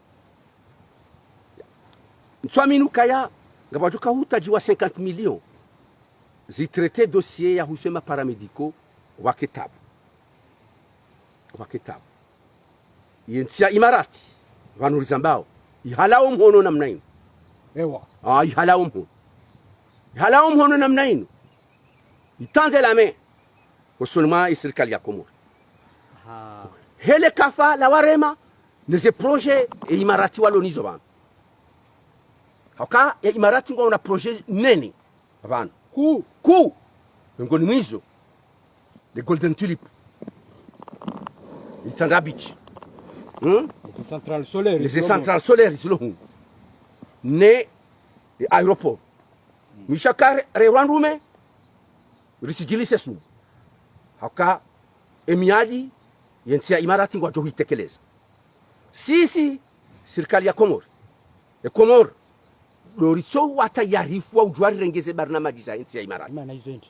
Ntswamini ukaya, ngapvadjo ka hutadjiwa cinquante millions zitraiter dossier yahusu e ma paramédicaux wa kitabu. Wa kitabu. Ye ntsi ya Imarati, pvanu rizambao, ihalao mhono namna inu. Ewa. Ah, ihalao mhono. Ihalao mhono namna inu. Itendre la main. Ho usoni mwa e sirikali ya Komori. Hele kafa la warema, ne ze projet e Imarati walo nizo pvanu. Hauka e Imarati ngwaona projet nene pvanu. Kuu. Kuu. Miongoni mwa izo, le Golden Tulip. Itsandra Beach. Hmm? Ne ze centrales solaires zilo hunu. Ne, e aéroport. Mwisha kare, re wandrume, ritsidjilise sumu. Hauka, e miadi, Ye ntsi ya Imarati ngwadjo huitekeleza. Sisi, sirikali ya Komori, e Komori, ndo ritso wa tayarifu wa udjuwa rirenge ze barnamaji za ntsi ya Imarati. Mana izo ndi.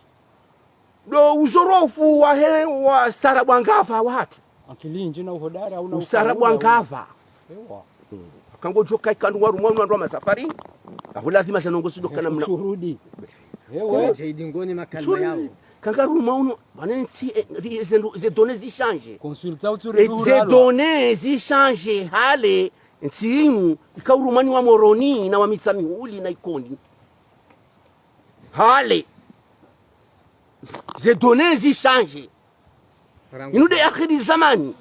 Ndo uzorofu wa he, wa ustaarabu wa ngapvo wahatru. Ankili nyindji na uhodari, hauna ustaarabu wa ngapvo. Ewa. Aka ngodjo kaya ikao ndo warumwa unu wandru wa masafarini. Apvo lazima ze ndrongoo zidjo kana mna. Surudi. Ewa. Surudi. Aka ngarumwa unu, mana ntsi, eh, ri, ze ndo, ze données zishanje. Consulta utsuri. Eh, ze données zishanje, hale, ntsi inu, ika urumwa ni wa Moroni, na wa Mitsamihuli, na Ikoni. Hale. Ze données zishanje. Inu nde akhiri zamani.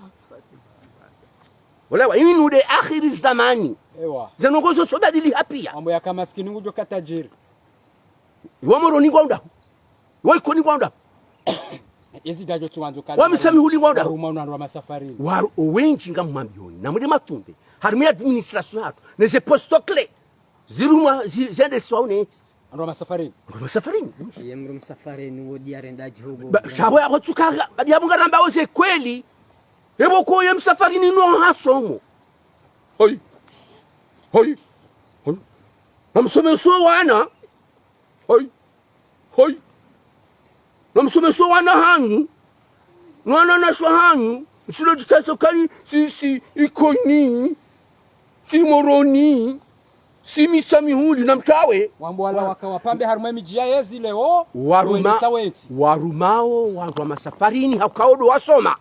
Wala wa, inu nde akhiri zamani. Ewa. Ze ndrongoo zo tsobadili hapia. Ambo yaka masikini ngudjo ka tajiri. Wa Moroni ngwao ndahu. Wa Ikoni ngwao ndahu. Ezi ndadjo tsuwandzo kali. Wa Mitsamihuli ngwao ndahu. Warumwa unu wandru wa masafarini. Waro owendji ngamwambioni. Na muli matumbe. Harimwa ye administration yahatru. Ne ze postes clés. Zirumwa, zi-, zende swa uneti. Wandru wa masafarini. Wandru wa masafarini. Ye mdru msafarini wo diarenda djihogo. Ba, sha pvo yapvo tsukaga, badi yapvo ngarambao ze kweli. Epvo ko ye msafarini no hasomo. Hoi. Hoi. Hoi. Na msomeso wana. Hoi. Hoi. Na msomeso wana hanyu. No wananyashe hanyu. Msidjo djikaya kani si, si Ikoni. Si Moroni. Si Mitsamihuli na mtawe. Wambo wala wa- waka wapvambe harimwa ye midji ya yezi leo. Waruma-, wendesa wentsi. Warumao wandru wa masafarini hauka wo ndo wasoma.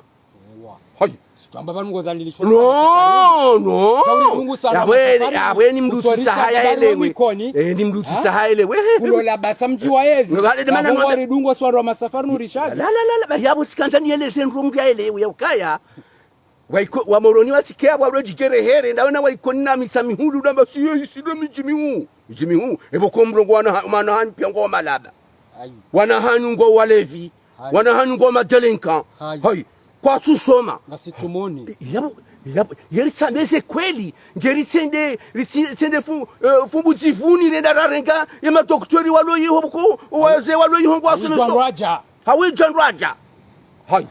Ewa. Hoi. Sitwamba pvanu ngodhalilishwa. No, no. Kauri dungu sana. Yabwe, masafarini. Yabwe ni mdru utsaha yaelewe. Ikoni. Eh, ni mdru utsaha yaelewe. Kulola batsa mdji wa yezi. Ngale de mana. Yabwe no wari dungu swa wandru wa masafarini urishaji. La, la, la, la, yabwe tsikandza nieleze ndrongoo yaelewe, ya ukaya. Wa Iko-, wa Moroni watsike, wa ule djigere here, ndawe na wa Ikoni na Mitsamihuli, ndamba si yo, isi ndo midji mihuu. Midji mihuu. Epvo ko mrongo wana ha-, mana hanyu pia ngwao malaba. Ayi. Wana hanyu ngwao walevi. Ayi. Wana hanyu ngwao madélinquants. Ayi. Hayi. Kwatsu soma. Ngasi tsumoni. Yabo, yabo, yeri tsambe ze kweli. Ngeri tsende, ritsi-, tsende fu-, eh, fumbu dzivuni renda rarenga, ye madoktori walo yiho buko, waze walo yiho ngwao someso. Hawidja ndrwadja. Hawidja ndrwadja. Hayi.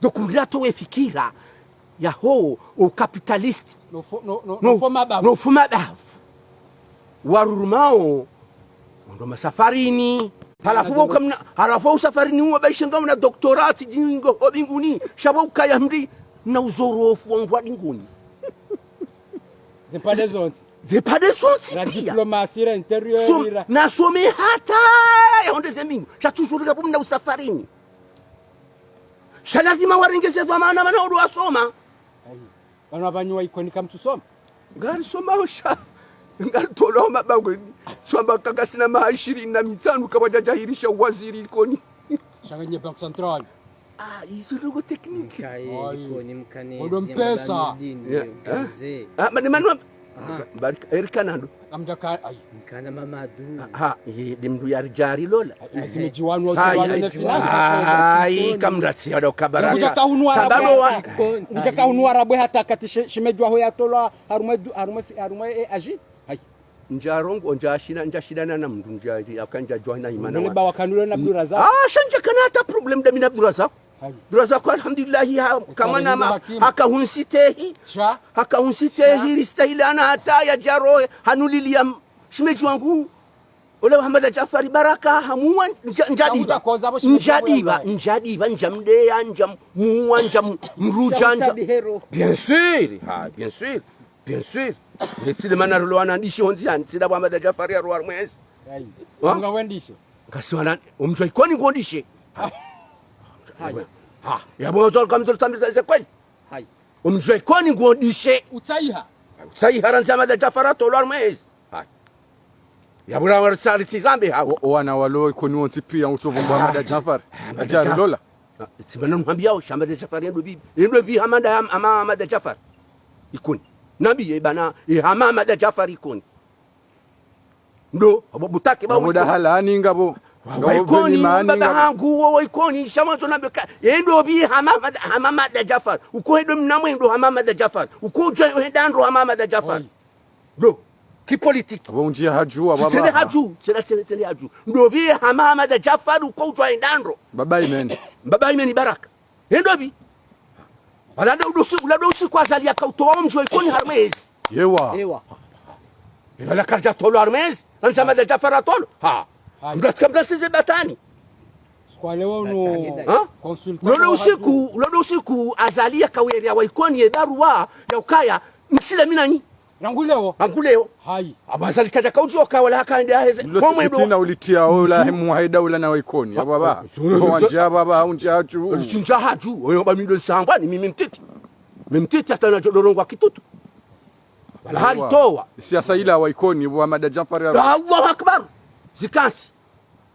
Donc, mdru atowe fikira yaho, o capitaliste. No fo-, no, no, no, no fo mabavu. No fo mabavu. Warurumao, wandru wa masafarini. Halafu wa ukamna, halafu wa usafarini uwa baishe ngamna doctorat, jingo, ho mbinguni. Sha pvo ukaya mdri, na uzorofu wa ngwa dingoni. Zipvandre zontsi. Zipvandre zontsi pia. La diplomatie, la intérieur, som-, la- nasome hata yahondre ze mbingu. Sha toujours kapvo mna usafarini. Sha lazima warenge ze dhwamana mana wo ndo wasoma. Ayi. Pvanu apvanyu wa Ikoni kamtsusoma. Ngarisoma osha. Ngaritolwa mabangweni. Swamba kakasina maha ishirini na mitsanu kapvadjadjahirisha uwaziri Ikoni. Sha nge nye Banque Centrale. Ah, izo ndrongoo technique. Mkaye. Ayi. Ikoni mkane. Odo mpesa. Yeah. Eh? Ah, mane manu. Aha. Barika, Erika nando. Amdjaka, ayi. Mkana Mamadu. Ha, ha, ye, ndi mdru yaridjari lola. Ayi, mdji wanu wa- ayi, ayi, kamratsi ya ndo kabaraka. Mdjaka hunu wa- sababu wa- mdjaka hunu warabwe hata kati she-, shemedji waho yatolwa harumwa du-, harumwa fi-, harumwa, eh, aji. Ayi. Ndjarongo, ndjashinda, ndjashindana na mdru, ndja, ndja, aka ndjadjuwa na imana. Mdole wa- ba wakanulo na Abdurazak. Ah, sha ndjakana hata problème ndami na Abdurazak. Ayi. Abdurazak, alhamdulillahi, ha, kamana ma-, haka hunsitehi. Sha? Haka hunsitehi, sha? Ristahiliana hata yadjarohe, hanulilia m-, shemedji wangu. Ole wa Hamada Djafari Baraka, hamuwa, ndja-, ndjadiba. Ndjadiba, ndjadiba, ndjamdeya, ndjamuwa, ndjamrudja, ndja- Bien sûr, ha, bien sûr, bien sûr. Ye tsile mana rolo wana ndishi hondzi yani, tsile wa Hamada Djafari ya ruwa mwezi. Ayi. Ha? Nga wendishe. Ngasi wana, omdji wa Ikoni ngondishe. Ayi. Ha, ya bo, kamtolo tambi za kweli. Ayi. Omdji wa Ikoni ngondishe. Utsaiha. Utsaiha randzi Hamada Djafari atolwa mwezi. Ayi. Ya bura wa tsari tsi zambe ha. O, o wana walo Ikoni wontsi pia utsovo mbo Hamada Djafari. Hamada Djafari lola. Ah, tsi mana nuhambiyao, sha Hamada Djafari ndo bibi. Ndo bibi Hamada, Ham-, Hama Hamada Djafari. Ikoni. Nambiye bana, eh, Hama Hamada Djafari Ikoni. Ndo, abo butake ba- abo dahala ani ngabo. Wa Ikoni, baba hangu, wa Ikoni, sha mwandzo nambe ka, endo bi Hama Hamada, Hama Hamada Djafari. Uko endo mna mwendo Hama Hamada Djafari. Uko udja henda ndro Hama Hamada Djafari. Ayi. Ndo, ki politique. Abo undjia hadju, abo tsende hadju, tsende, tsende, tsende hadju. Ndo bi Hama Hamada Djafari, uko udja henda ndro. Baba Imeni. Baba Imeni Baraka. Endo bi. Pvala ndo usiku, pvala ndo usiku Azali yakautowa omdji wa Ikoni harumwa ezi. Yewa. Ewa. Ipvala karidja tolwa harumwa ezi. Namdja Ahmada Djafar atolwa. Ha. Mdru atsika mdru asize batani. Kwa leo no. Ha? Consultant. Pvala ndo usiku, pvala ndo usiku Azali yakawuletea wa Ikoni ye barua ya ukaya msile minanyi. Rangu leo. Rangu leo. Hayi. Aba Azali kadja kaudji oka wala haka ende aheze. Mlo fitina ulitia ola hemu wahe daula na wa Ikoni. Aba ba. Wandja aba ba, undja hadju. Lichinja hadju. Oyo ba mido sangwa ni mimi mtiti. Mimi mtiti hata nadjo dorongoa kitutu. Wala halitowa. Siasa ila wa Ikoni, wa Ahmada Djafar. Allahu Akbar. Zikantsi.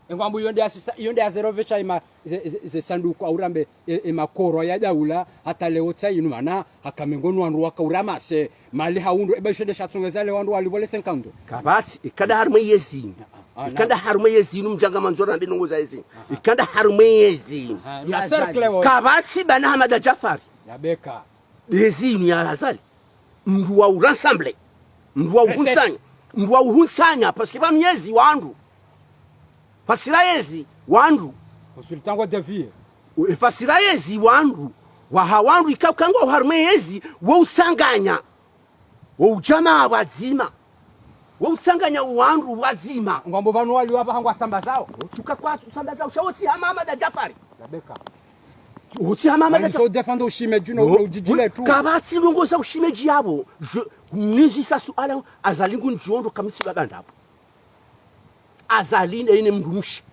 Engwambo iyo nde asisa, iyo nde azerovesha ema, ze, ze, ze sanduku aurambe, e, e makoro ya daula, hata leo tsa inu mana, haka mengoni wandru waka uramase, mali ha undru, eba isho nde shatsongeza le wandru walivole senkando. Kapvatsi, ikanda harumwa yezi. Ah, ah, ikanda harumwa yezi, inu mdjanga mandzo rambe ndrongo za yezi. Ikanda harumwa yezi. Ah, ya cercle wo. Kapvatsi bana Ahmada Djafar. Ya beka. Yezi inu ya Azali. Mndru wa u rassembler. Mndru wa uhutsanya. Mndru wa uhutsanya, parce que pvanu yezi wandru. Fasira yezi wandru. Consultant wa David. E fasira yezi wandru. Waha wandru ikao uka ngwao harumwa yezi, wo utsanganya. Wo udjamaa wadzima. Wo utsanganya wandru wadzima. Ngwambo pvanu wali wapva hangwa tsamba zao. Wo tsuka kwa tsamba zao. Sha wo tsi hama Ahmada Djafar. Labeka. Wo tsi hama Ahmada Djafar. So défendre ushemeji no udjidjile tu. Kapvatsi ndrongo za ushemeji yapvo. Je, nizisa suala Azali ngu ndjiondo kamitsi baba ndapvo. Azali nde ine mdrumshe.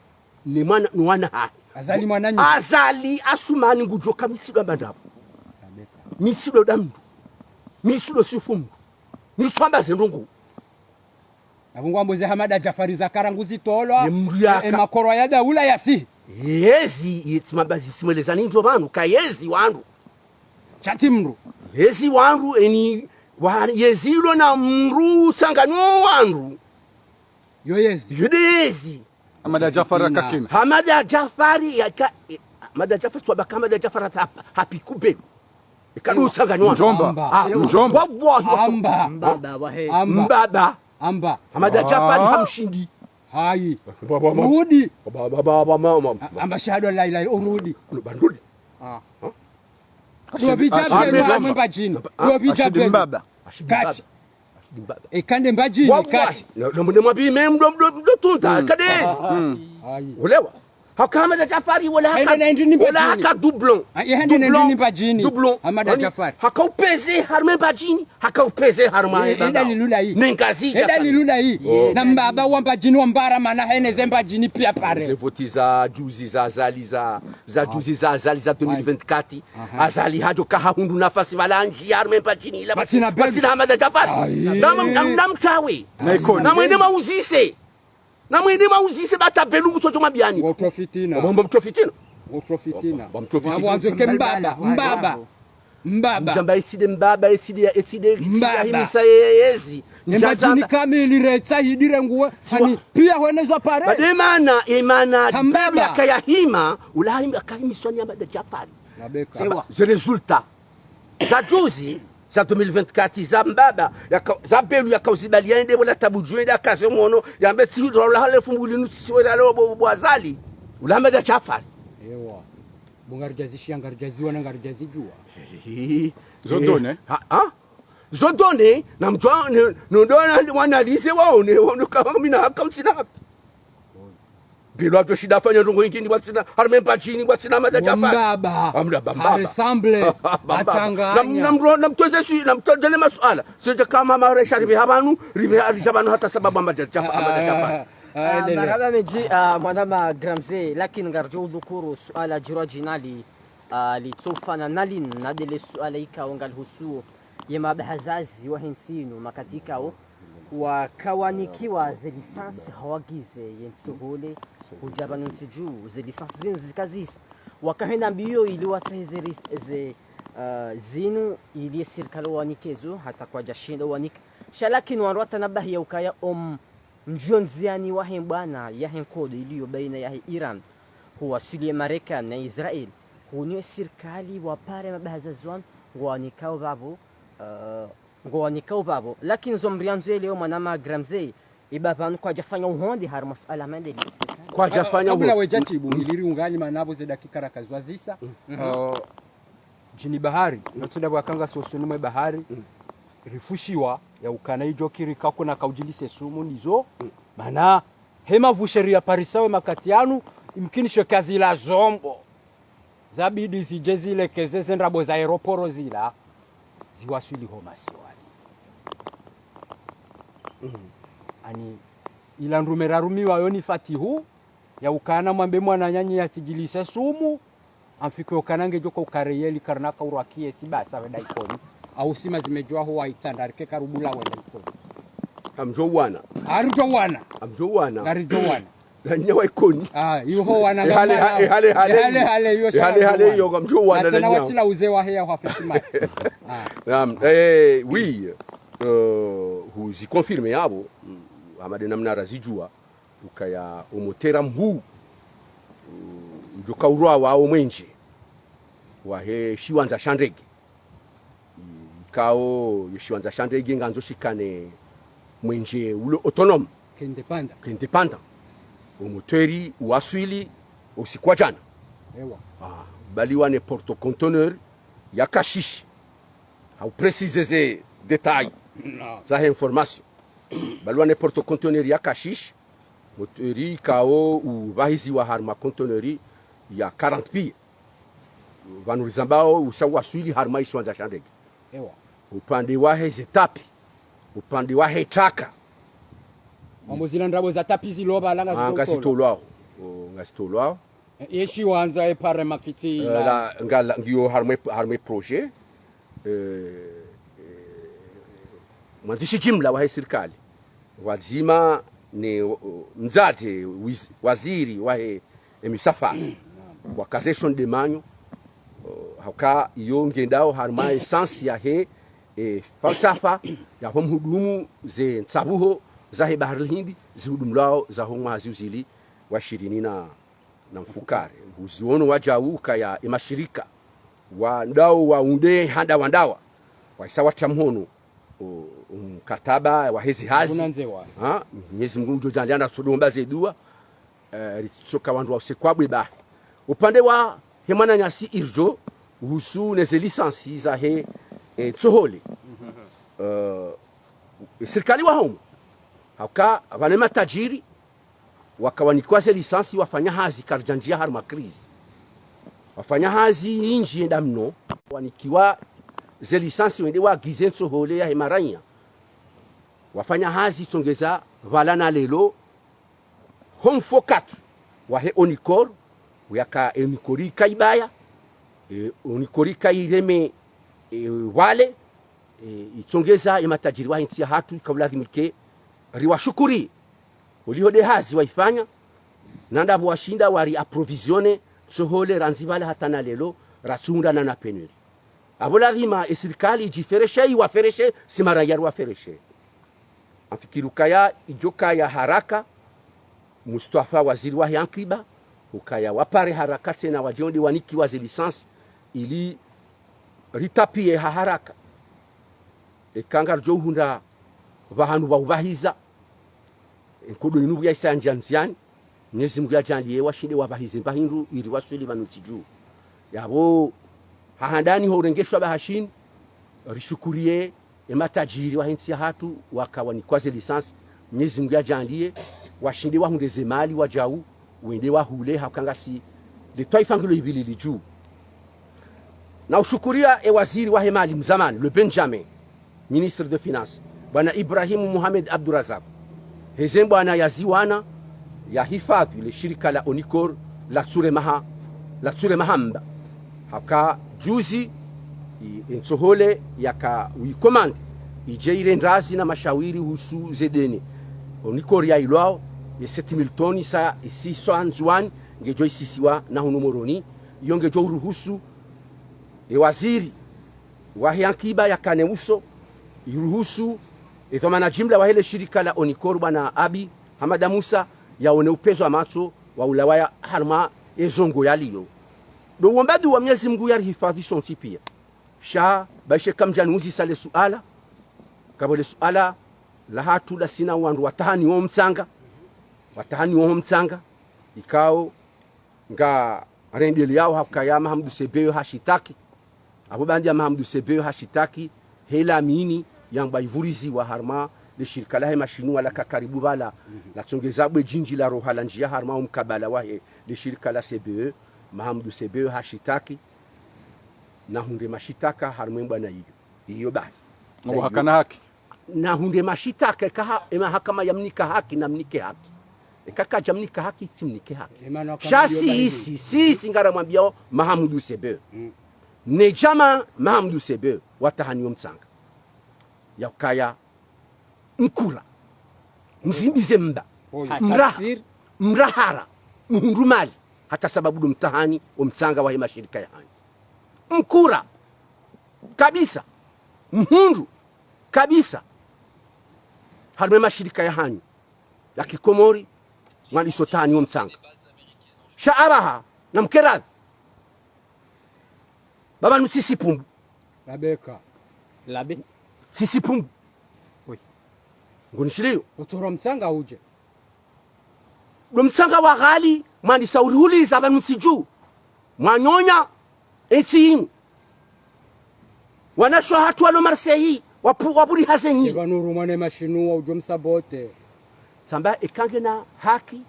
Ne mwana, ne wana hahe. Azali mwananyi. Azali Asumani ngudjo kamitsi baba ndapvo. Mitsi ndo da mndru. Mitsi ndo sifu mndru. Mitsi amba ze ndrongo. Apvo ngwambo ze Ahmada Djafar zakara nguzitolwa. Ye mndru yaka. E makoro ya daula yasi. Yezi, yetsi mabazi simweleza nindzo pvanu, ka yezi wandru. Sha tsi mndru. Yezi wandru, eni, wa, yezi ilo na mndru utsanganyo wandru. Yo yezi. Yo nde yezi. Ahmada Djafar kakina. Ahmada Djafar yaka, eh, Ahmada Djafar swaba ka Ahmada Djafar hata hapvi kubeli. Ikadu utsanganywa. Mdjomba. Amba. Ah, mdjomba. Wallahi. Amba. Mbaba wahe. Amba. Mbaba. Amba. Ahmada Djafar hamshindi. Hayi. Baba, baba. Urudi. Baba, baba, baba, mama. A-, amba shahada la ilaha, urudi. Banduli. Ah. Ndo pvidja benu harumwa Mbadjini. Ndo pvidja benu. Mbaba. Kati. Mbaba. Ikande Mbadjini, kati. Na, na mune mwapvi me mdo, mdo, mdo tunda, kade ezi. Ayi. Ulewa. Haka Ahmada Djafar, wala haka, wala haka doublon. Hende nendrini Mbadjini. Doublon. Ahmada Djafar. Haka upeze harumwa Mbadjini, haka upeze harumwa Mbaba. Hende lilula yi. Nengazidja. Hende lilula yi. Na Mbaba wa Mbadjini wa mbara mana hene ze Mbadjini pia pare. Ze voti za juzi za Azali za, za juzi za Azali za deux mille vingt-quatre. Azali hadjo kahahundru nafasi pvala ndji harumwa Mbadjini ila. Patsina Ahmada Djafar. Ayi. Namwe, nam-, namtawe. Na Ikoni. Namwende mauzise. Namwende mauzise bata belu ngutso tso mabiani. Wotro fitina. Wamba mtro fitina. Wotro fitina. Wamba mtro fitina. Wamba wandzo ke Mbaba. Mbaba. Mbaba. Mdjamba etside Mbaba, etside, etside, etside ya himisa ye, yezi. Mbadjini kamili retsa hidire nguwe. Hani pia hwenezwa pare. Bade mana, emana, Mbaba yakaya hima, ula hima, kahimiswa ni Ahmada Djafar. Ze résultat. Za juzi, za deux mille vingt-quatre, za Mbaba, yaka, za belu yaka uzibali yende, wala tabu djwende, akaze mwono, yambe tsi, wala hale fumbu linu tsi, wala lo bo, bo Azali. Ula Ahmada Djafar. Ewa. Bo ngaridjazi shiya, ngaridjazi wana, ngaridjazi djuwa. Zo données. Ha, ha? Zo données, na mdjwa, ne, no données, wana lize waone, waone kama mina haka utsina hapvi. Bilo atso shinda afanya ndrongo nyindji ni watsina, harumwa Mbadjini watsina Ahmada Djafar. Mbaba. Amda ba Mbaba. Ressemble. Atsanganya. Nam-, namro-, namtweze si, namtweze le masuala. Sije kama mare sha ribe ha pvanu, ribe ha, ribe ha pvanu hata sababu Ahmada Djafar, Ahmada Djafar. Ah, marahaba mendji, ah, mwanama Gramze, lakini ngaridjo udhukuru suala djirwa djinali, ah, litsofana nali na ndele suala ikao ngalihusuo ye mabahazazi wahe ntsi inu makati ikao wakawanikiwa ze licence hawagize ye ntsohole hudja pvanu ntsi dju, ze licence zinu zikazisa. Wakahenda mbiyo ili watsahe ze ris-, ze, ah, zinu ili ye sirikali wanike zo, hata kwadjashinda wanika. Sha lakini wandru watanabahi ya ukaya om- ndjiyo ndziani wahe mbwana yahe nkodo iliyo baina yahe Iran, huwasili ye Marekani na Israel, hunu ye sirikali wapare mabahazazi wanu, ngwawanikao pvapvo, eh, ngwawanikao pvapvo. Lakini zo mriandzo ye leo mwanama Gramze, iba pvanu kwadjafanya uhonde harumwa suala maendeleo sirikali. Kwadjafanya uhonde. Kabla wedja tibu, ngiliri ungani mana pvo ze dakika rakazwazisa. Eh, Djini bahari, na tsinda pvwakanga sosoni mwe bahari, rifushiwa ya ukana idjo kiri kako na kaudjilise sumu ndizo, mana hema pvushe ri ya parisa we makati yanu, imkinisho kazi la zombo zabidi zidje zilekeze ze ndrabo za aéroport zila, ziwaswili ho masiwani. Ani ila ndrume rarumiwa yo ni Fatihu, ya ukana mwambe mwananyanyi yatsidjilise sumu, amfike ukana ngedjo ka ukareyeli karina kaurwa kiesi basa wenda Ikoni. Au sima zimedjwa ho wa Itsandra, rike karubula wenda Ikoni. Amdjo wana. Aridjo wana. Amdjo wana. Ngaridjo wana. Na nya wa Ikoni. Ah, iyo ho wana. Ehale, ha- ehale, hale. Ehale, hale, iyo Ehale, hale, iyo ngamdjo wana na Atena nya. Watsila uze wa heya hwa Fatima. Ah. Naam, eh, oui. Euh, huzi confirme yapvo, mm, amade namna razidjua, ukaya omotera mhuu, mm, udjo kaurwa wao mwenje wahe shiwandza sha ndege. Ikao yo shiwandza sha ndege ngandzo shikane mwenje ulo autonome. Kende panda. Kende panda. Omoteri uwaswili usiku wa djana. Ewa. Ah, baliwa ne porte-conteneur ya kashishi. Hau préciser ze détails. No. Zahe information. Baliwa ne porte-conteneur ya kashishi. Moteri ikao upvahiziwa harumwa conteneur ya quarante pieds. Pvanu rizambao usa waswili harumwa ishiwandza sha ndege. Ewa. Upande wahe ze tapi. Upande wahe traka. Mambo zila ndrabo za tapi zilo pvala Ah, ngazitolwa. Ngazitolwao. Oh, ngazitolwao. Ye shiwandza e pare mafiti. Eh, la, ngala, ngiyo harumwe, harumwe projet. Eh, eh, mwandzishi jimla wahe sirikali. Wadzima ne, o, mdzadze, wiz-, waziri wahe emisafara. Wakaze shonde manyo. O, hauka iyo ngendao harumwa essence yahe, e, falsafa yaho mhudumu ze ntsabuho zahe Bahari Hindi zihudumulwao zaho mwaha ziuzili wa ishirini na, na mfukare. Uziono wadjau ukaya emashirika wandao waunde handa wandawa. Waisa watia mhono, o, mkataba waheze hazi. Kuna nzewa. Ha? Mwenyezi Mungu udjo djaanlia na tsodomba ze dua. Eh, ritsoka wandru wausekwa bwe bahi. Upande wahe mwananyasi irdjo, uhusu neze licence zahe, eh, ntsohole. Eh, sirikali wa homo. Hauka, pvane matajiri, wakawanikwa ze licence wafanya hazi karidjandjia harumwa crise. Wafanya hazi indji yenda mno, wanikiwa ze licence wende wagize ntsohole yahe maranya. Wafanya hazi tsongeza pvala na lelo, ho mfokatu wahe Onicor, uyaka Onicor ikaibaya, e, Onicor ikaireme, e, wale, e, itsongeza ematajiri wahe ntsi yahatru ikauladhimike riwashukuri. Oliho de hazi waifanya, na ndapvo washinda wari approvisionner ntsohole randzi pvala hata na lelo, ratsuhundrana na pénurie. Apvo ladhima esirikali idjifereshe, iwafereshe, si maranya riwafereshe. Amfikiri ukaya idjo kaya haraka, Mustafa waziri wahe ankiba, ukaya wapare haraka tsena wadjionde wanikiwa ze licence, ili ritapviye ha haraka. Eka ngaridjo uhundra pvahanu pva upvahiza, enkodo inu pvwa isa yandjia ndziani, Mwenyezi Mungu yadjaanlie washinde wapvahize mbahindru ili waswili pvanu ntsi dju. Yapvo, ha handani ho urengeshwa bahashini, rishukuriye ematajiri wahe ntsi yahatru wakawanikwa ze licence, Mwenyezi Mungu yadjaanlie, washinde wahundre ze mali wadjau, wende wahule hauka ngasi le twaifa ngilo ipvilili dju. Na ushukuria e waziri wahe mali mzamani, le Benjamin, ministre de Finances, bwana Ibrahim Mohamed Abdourazak, heze mbwana yaziwana yahifadhwi le shirika la Onicor la tsure maha, la tsure mahamba. Haka juzi, i, entsohole yaka uikomande, idje ire ndazi na mashawiri uhusu ze dene. Onicor yailwao, ye sept mille tonnes sa isiswa Ndzuwani, ngedjo isisiwa na hunu Moroni, iyo ngedjo uruhusu, e waziri wahe ankiba yakane uso, iruhusu, e dhwamana jimla wahe le shirika la Onicor bwana Abi Hamada Musa, yaone upvezo wa matso, wa ulawaya harumwa ezongo yaliyo. Ndo uomba dua Mwenyezi Mungu yarihifadhwi sontsi pia. Sha, baishe kamdjani uzisa le suala, kapvo le suala, lahatru lasina wandru watahani wo mtsanga, watahani wo mtsanga, ikao, nga rendeli yao hakaya Mahamudu Sebeyo hashitaki, Apvo baanda Mahamudu Sebeyo hashitaki, he lamini yambwa ivuriziwa harumwa le shirika lahe mashinwa laka karibu pvala, latsongeza bwe djindji la roha la ndjia harumwa omkabala wahe le shirika la Sebeyo, Mahamudu Sebeyo hashitaki, nahundre mashitaka harumwa embwana iyo. Iyo bahi. Ngo hakana haki. Nahundre mashitaka, eka ha, emahakama yamnika haki, namnike haki. Eka kadjamnika haki, tsimnike haki. Sha sisi, sisi ngaramwambiao Mahamudu Sebeyo. Ne djama Mahamudu Sebeyo, watahani omtsanga. Yaukaya mkura. Mzimbize mba. Mra-, mrahara. Mhundru mali. Hata sababu ndo mtahani omtsanga wahe mashirika yahanyu. Mkura. Kabisa. Mhundru. Kabisa. Harumwa emashirika yahanyu ya kikomori, mwandiso tahani omtsanga. Sha apvaha, namkeradhi. Baba nutsi sipumbu. Labeka. Labe. Sisipumbu. Oui. Ngunishiliyo. Utsoro mtsanga udje. Ndo mtsanga wa ghali, mwandisa urihuliza pvanu ntsi dju. Mwanyonya, entsi inu. Wanashe wahatru walo Marseille, wapu-, wapvuri haze nyi. Eba nuru mwane mashinwa udjo msabote. Tsamba eka ngena haki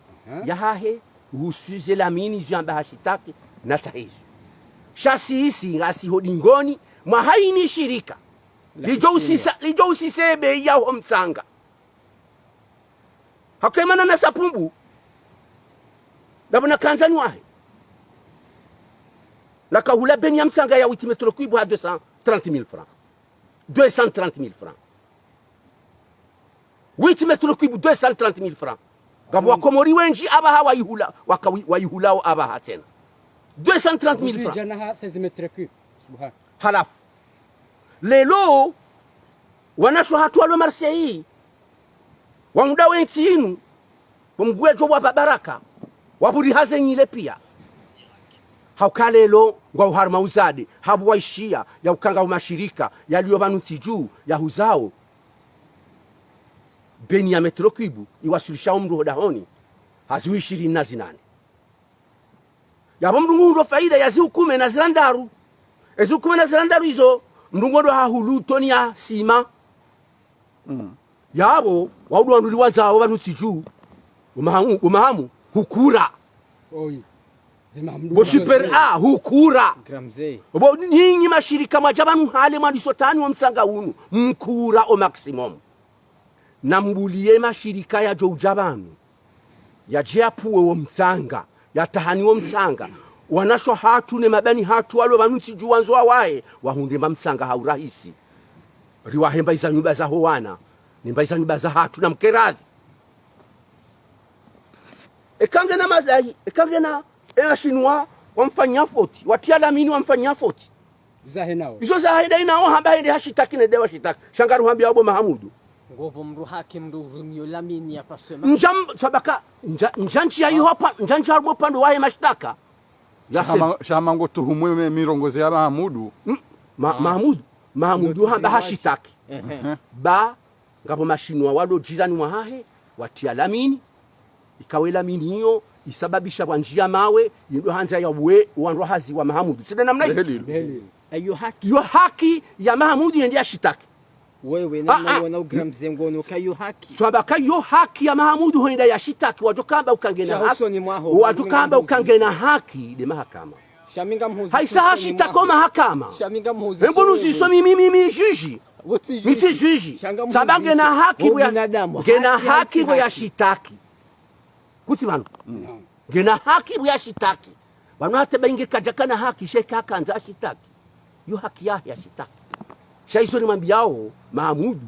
yahahe, uhusu ze lamini ziamba hashitaki, natsahe izo. Sha sisi ngasi ho dingoni mwa hayini shirika lidjo usisa, lidjo usisa ebei yaho mtsanga. Hakemana na sapumbu. Ndapvo na kanzani wahe. Lakahula beni ya mtsanga ya huit mètres cubes ha deux cent trente mille francs. Deux cent trente mille francs. Huit mètres cubes, deux cent trente mille francs. Ngapvo wakomori wendji apvaha wayihula, waka-, wayihulao apvaha tsena. Deux cent trente mille francs. Djana ha seize mètres cubes. Subhan. Halafu. Lelo, wanashe wahatru walo Marseille, wamda wentsi inu, wamgwedjo wa babaraka, wapvuri haze nyi le pia. Hauka lelo, ngwao harumwa uzade, hapvo waishiya, yauka ngapvo mashirika, yaliyo pvanu ntsi dju, yahuzao. Beni ya mètres cubes, iwaswilisha omndru hodahoni, hazi ishirini na zinane. Yapvo mndru nguhundro faida ya zihukume na zirandaru. Ezihukume na zirandaru izo, mndru ngondo hahulu toni ya sima. Yapvo, waudu wandru liwandzao pvanu ntsi dju. Umahamu, umahamu, hukura. Bo super A, hukura. Bo nyinyi mashirika mwadja pvanu hale mwandiso tahani omtsanga unu. Mkura au maximum. Nambuliye mashirika yadjo udja pvanu, yadje yapvuwe wo mtsanga, yatahani wo mtsanga. Wanashe wahatru ne mabani hatru walo pvanu ntsi dju wandzo wawaye, wahundre mba mtsanga ha urahisi. Riwahe mba iza nyumba zaho wana, ne mba iza nyumba zahatru, namkeradhi. Eka ngena madai, eka ngena, e mashinwa wamfanya foti, watriya lamini wamfanya foti. Zahe nao. Izo zahe dayi nao hamba hende hashitaki ne dayi washitaki. Sha ngaruhambiao bo Mahamudu. Ngopvo mndru haki mndru urumiyo lamini ya paswe ma- Ndja m-, sabaka, ndja, ndja ntsi ya iho pa, ndja ntsi harumwa upande wahe mashitaka. Ya sema. Shama, shama ngo tuhumwe me-, mirongozi ya Mahamudu. Mm, Ma-, Mahamudu. Mahamudu hamba hashitaki. Ehe. Ba, ngapvo mashinwa walo jirani wahahe, watriya lamini, ikawe lamini iyo, isababisha pvwa ndjiya mawe, yindo handza ya we, wandru hazi wa Mahamudu. Tsi nde namna iyo. Ehe lilo. Ehe lilo. Iyo haki. Iyo haki ya Mahamudu yende yashitaki. Wewe, namna wona ugira mze ngono, ka iyo haki. Swaba ka iyo haki ya Mahamudu hoyenda yashitaki, wadjo kamba uka ngena haki. Wadjo kamba uka ngena haki, nde mahakama. Haisa hashitaki ho mahakama. Embo nuziso mi, mi, mi, mi, juge. Mi tsi juge. Saba ngena haki pvo ya, ngena haki pvo yashitaki. Kutsi pvanu. Ngena haki pvo yashitaki. Pvanu hata ba inge kadjakana haki, sha eka hakandza ashitaki. Yo haki yahe yashitaki. Sha izo nimwambiao, Mahamudu.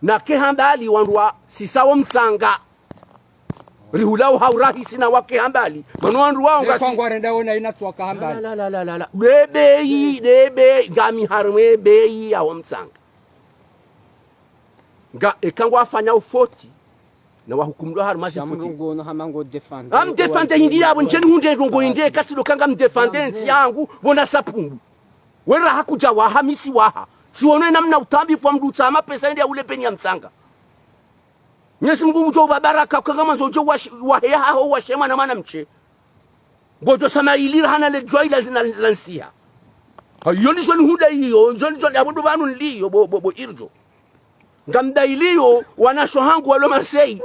Nake hambali wandru wasisao mtsanga. Rihulao ha urahisi na wake hambali. Pvanu wandru wao ngasi. Kwa ngwarenda wona ina tswaka hambali. La, la, la, la, la, la. Debei, debei, ngami harumwa ebei yaho mtsanga. Nga, eka ngwafanya ufoti, na wahukumulwa harumwa zifoti. Sha mrungu ono hama ngo défendre. Am défendre hindi yapvo, ndjeni hundre ndrongo hindi, eka tsi ndo ka ngam défendre ntsi yangu, pvona sapungu. Wera hakudja waha, mi tsi waha. Tsi wono namna utambi pvwa mndru utsaha mapesa yende ya ule peni ya mtsanga. Mwenyezi Mungu ngudjo uba baraka, uka ngamwandzo udjo wash-, waheya haho washemwa na mwanamshe. Ngodjo samailira hana le djwayi la, la, la ntsiha. Iyo nizo nihundra iyo, nzo nizo ni abo ndo pvanu niliyo, bo, bo, bo Irjo. Ngamdayiliyo wanasho hangu walo Marseille.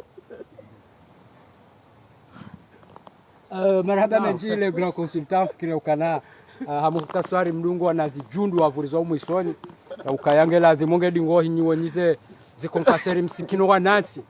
Euh, marahaba mendji le grand consultant, fikiri ukana, euh, ha muhtaswari mdungu wana zidjundu wavuriza umwisoni. Ya ukaya nge ladhimu nge dingo hinyi wenyi ze, ze konkaseri msikino wa nantsi.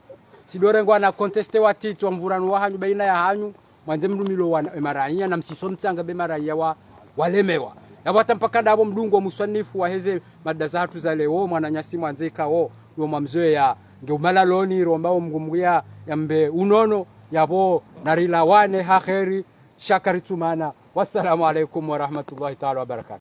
Sidore ngwana conteste wa titi wa mvurano wa hanyu baina ya hanyu, mwandze mlumilo wana, e maraiya, na msiso mtsanga be maraiya wa, walemewa. Ya wata mpaka ndapvo mdungu wa muswanifu wa heze mada zahatru za leo, mwananyasi mwandze ikao, yo mwamzoweya, nge umalaloni, romba o Mngu Mngu ya, yambe unono, yapvo narilawane ha kheri, sha karitsumana. Wassalamu alaikum warahmatullahi taala wabarakatuh.